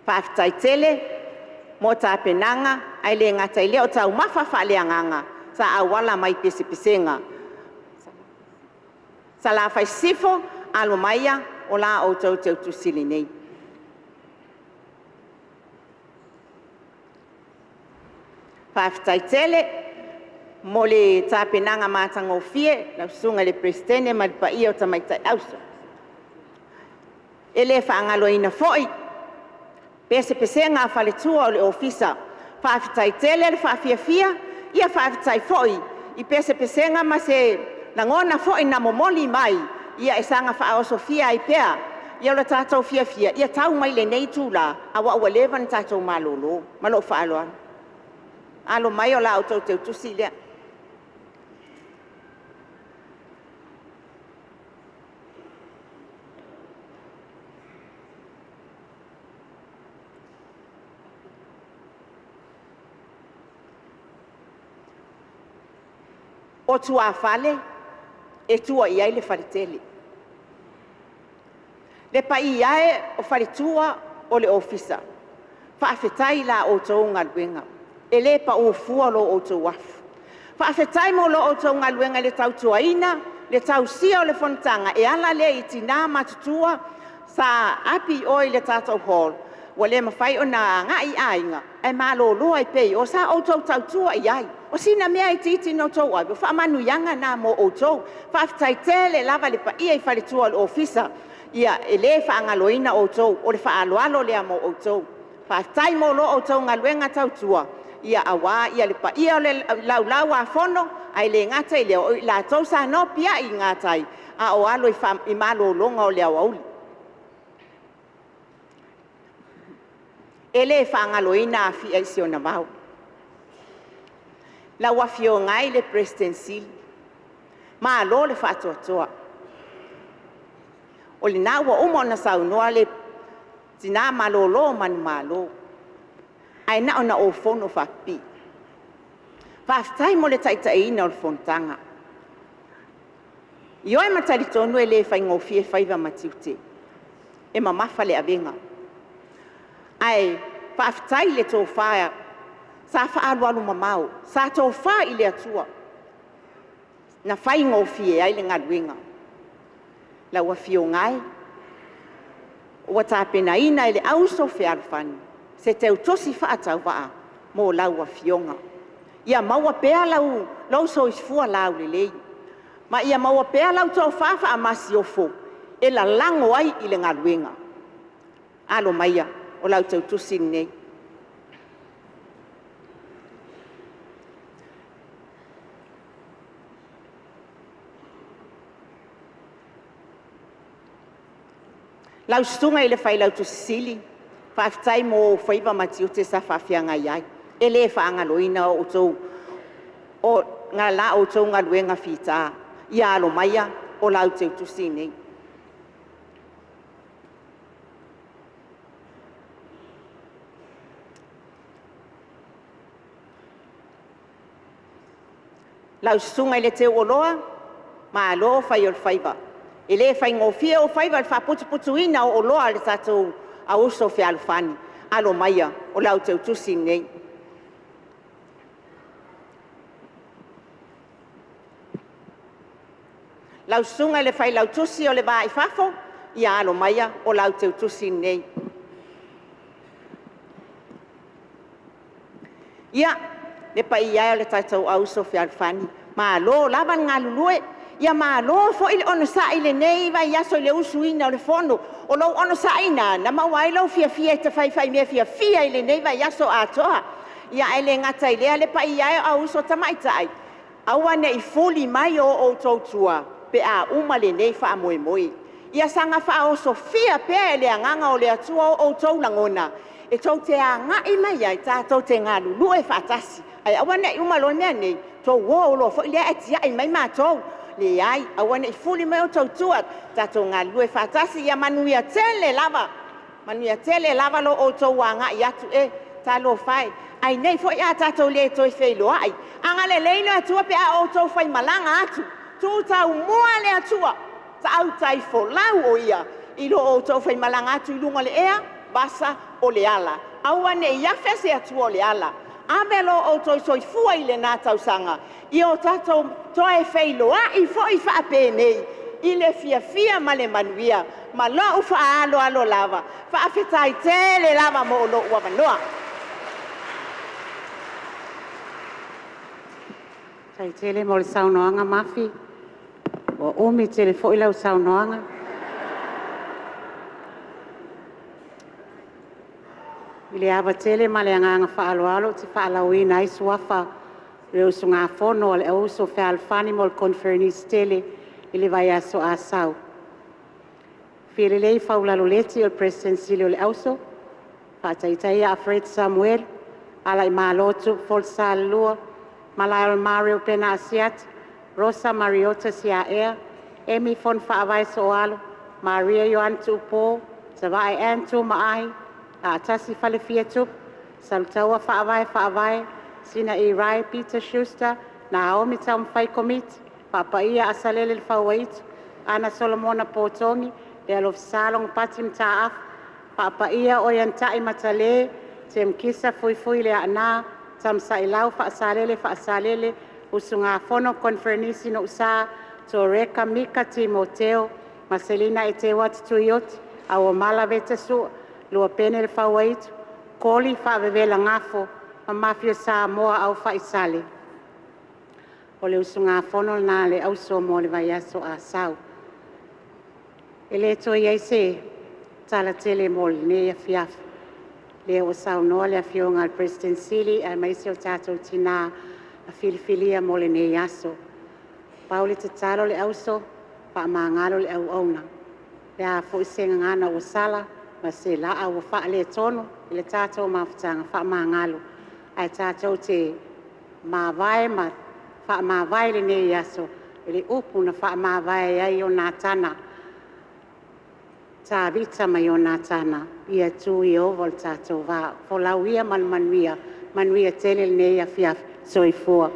Faafetai tele mo tapenaga, ae le gata i lea o taumafa faaleagaga sa auala mai i pesepesega. Salafai Sisifo, alo maia, o la outou teutusi lenei. Faafetai tele mo le tapenaga matagofie lau Susuga i le Peresetene ma le paia o tamaitai auso. E le faagaloina foi pesepesega a faletua o le Ofisa. Faafetai tele le faafiafia, ia faafetai foi i pesepesega ma se lagona foi na momoli mai e saga faaosofia ai pea Ia o le tatou fiafia, ia tau mai lenei itulā, auā ua leva ona tatou malolo. Ma lou faaaloalo. Alo mai o la outou teutusi lea. O tuafale e tua i ai le faletele. Le paia e o faletua o le Ofisa, faafetai i la outou galuega, e le pau fua lo outou afu. Faafetai mo lo outou galuega i le tautuaina, le tausia o le fonotaga e ala lea i tina matutua sa api i o i le tatou hall, ua le mafai ona agai i aiga, ae malolo ai pea i o. Sa outou tautua i ai. O sina mea itiiti na outou ave, o faamanuiaga na mo outou. Faafetai tele lava i le paia i faletua o le Ofisa, ia e le faagaloina outou, o le faaaloalo lea mo outou. Faafetai mo lo outou galuega tautua, aua le paia o le Laulau-a-Fono, ae le gata i lea, o i latou sa nopiai i gatai a o alo i malologa o le aoauli. E le faagaloina Afia i si ona vao. Lau Afioga e i le Peresetene Sili, malo le faatoatoa. O lena ua uma ona saunoa le tina malolo manumalo, ae na ona ou fono faapipii. Faafetai mo le taitaiina o le fonotaga. E ioe ma talitonu e le faigofie faiva ma tiute, e mamafa le avega. Ae faafetai i le tofa sa faaalualumamao, sa tofa i le Atua na faigofie ai le galuega. Lau Afioga e, ua tapenaina e le Auuso fealofani se teutusi faatauvaa mo lau Afioga. Ia maua pea lou soifua laulelei ma ia maua pea lau tofa faamasiofo e lalago ai i le galuega. Alo maia, o lau teutusi lenei. Lau susuga i le Failautusi Sili, faafetai mo ou faiva ma tiute sa faafeagai ai. E le faagaloina la outou galuega fita. Ia alo maia, o lau teutusi lenei. Lau susuga i le Teuoloa, malo fai o le faiva. E le faigofie ou faiva i le faaputuputuina o oloa a le tatou Auuso fealofani. Alo maia, o lau teutusi lenei. Lau susuga i le Failautusi o le Va i Fafo, ia alo maia, o lau teutusi lenei. Ia, le paia e o le tatou Auuso fealofani, malo lava le galulue, ia malo foi le onosai i lenei vaiaso i le usuina o le Fono. O lou onosaiga na maua ai lou fiafia e te faifai mea fiafia i lenei vaiaso atoa. Ia ae le gata i lea le paia e o auuso tamaitai, aua ne i fuli mai o outou tua pe a uma lenei faamoemoe. Ia saga faaosofia pea e le Agaga o le Atua o outou lagona e tou te agai mai ai tatou te galulue faatasi. Ae aua ne i uma loa le mea lenei, outou o loa foi lea ae tiai mai matou. Leai, aua ne i fuli mai outou i tua, tatou galulue faatasi. Ia manuia tele lava, manuia tele lava lo outou agai atu e. Talofa e, ai nei foi a tatou le toe feiloai. Agalelei le Atua pe a outou faimalaga atu, tuu taumua le Atua, tautai folau o Ia i lo outou faimalaga atu i luga o le ea, vasa o le ala. Aua ne i afe se Atua o le ala. Ave lo outou soifua i lena tausaga, ia o tatou toe feiloai foi faapenei i le fiafia ma le manuia. Ma lou faaaloalo lava, faafetai tele lava mo lou avanoa. Faafetai tele mo le saunoaga Mafi. Ua umi tele foi lau saunoaga. I le ava tele ma le agaga faaaloalo ou te faalauina ai suafa o le usugafono a le Auuso Fealofani mo le Koneferenisi tele i le vaiaso Asau. Fia lelei faulaloleti o le President Sili o le Auso, faataitaia a Fred Samuel, ala i Malo Tupu Folisalelua, Malae o Mario Pena Asiata, Rosa Mariota Siaea, Emi Fon Faavae Soalo, Maria Ioane Tuupo, Savae Ann Tumaahi, Atasi Falefia Tupu, Salutaua Faavae Faavae, Sina E Rai Peter Schuster, Naomi Taumafai Komiti, Papaia Asalele le Fauaitu, Ana Solomona Potogi, le Alofisalo Pati Mataafa, Papaia o Iantai Matale, Temkisa Fuifui le Ana, Tamsailau Faasalele Faasalele, Usugafono Conferenisi no Usa, Toreka Mika Timoteo, Maselina e te watu tuioti, au mala veta sua, lua pene le fauaitu, koli faavevela gafo ma mafia Samoa au faisale. O le usugafono lena a le auso mo le vaiaso a sau. E lē toe i ai se tala tele mo lenei afiafi, lea ua saunoa le Afioga i le Peresetene Sili aemaise o tatou tinā na filifilia mo lenei aso. Pau le tatalo le auso, faamagalo le auauna. O le a foi se gagana ua sala ma se laa ua faaletonu i le tatou mafutaga, faamagalo. Ae tatou te mavae ma faamavae i lenei aso i le upu na faamavae ai Ionatana, Tavita ma Ionatana, “Ia tu Ieova o le tatou vaa.” Folau ia ma le manuia, manuia tele lenei afiafi. Soifua.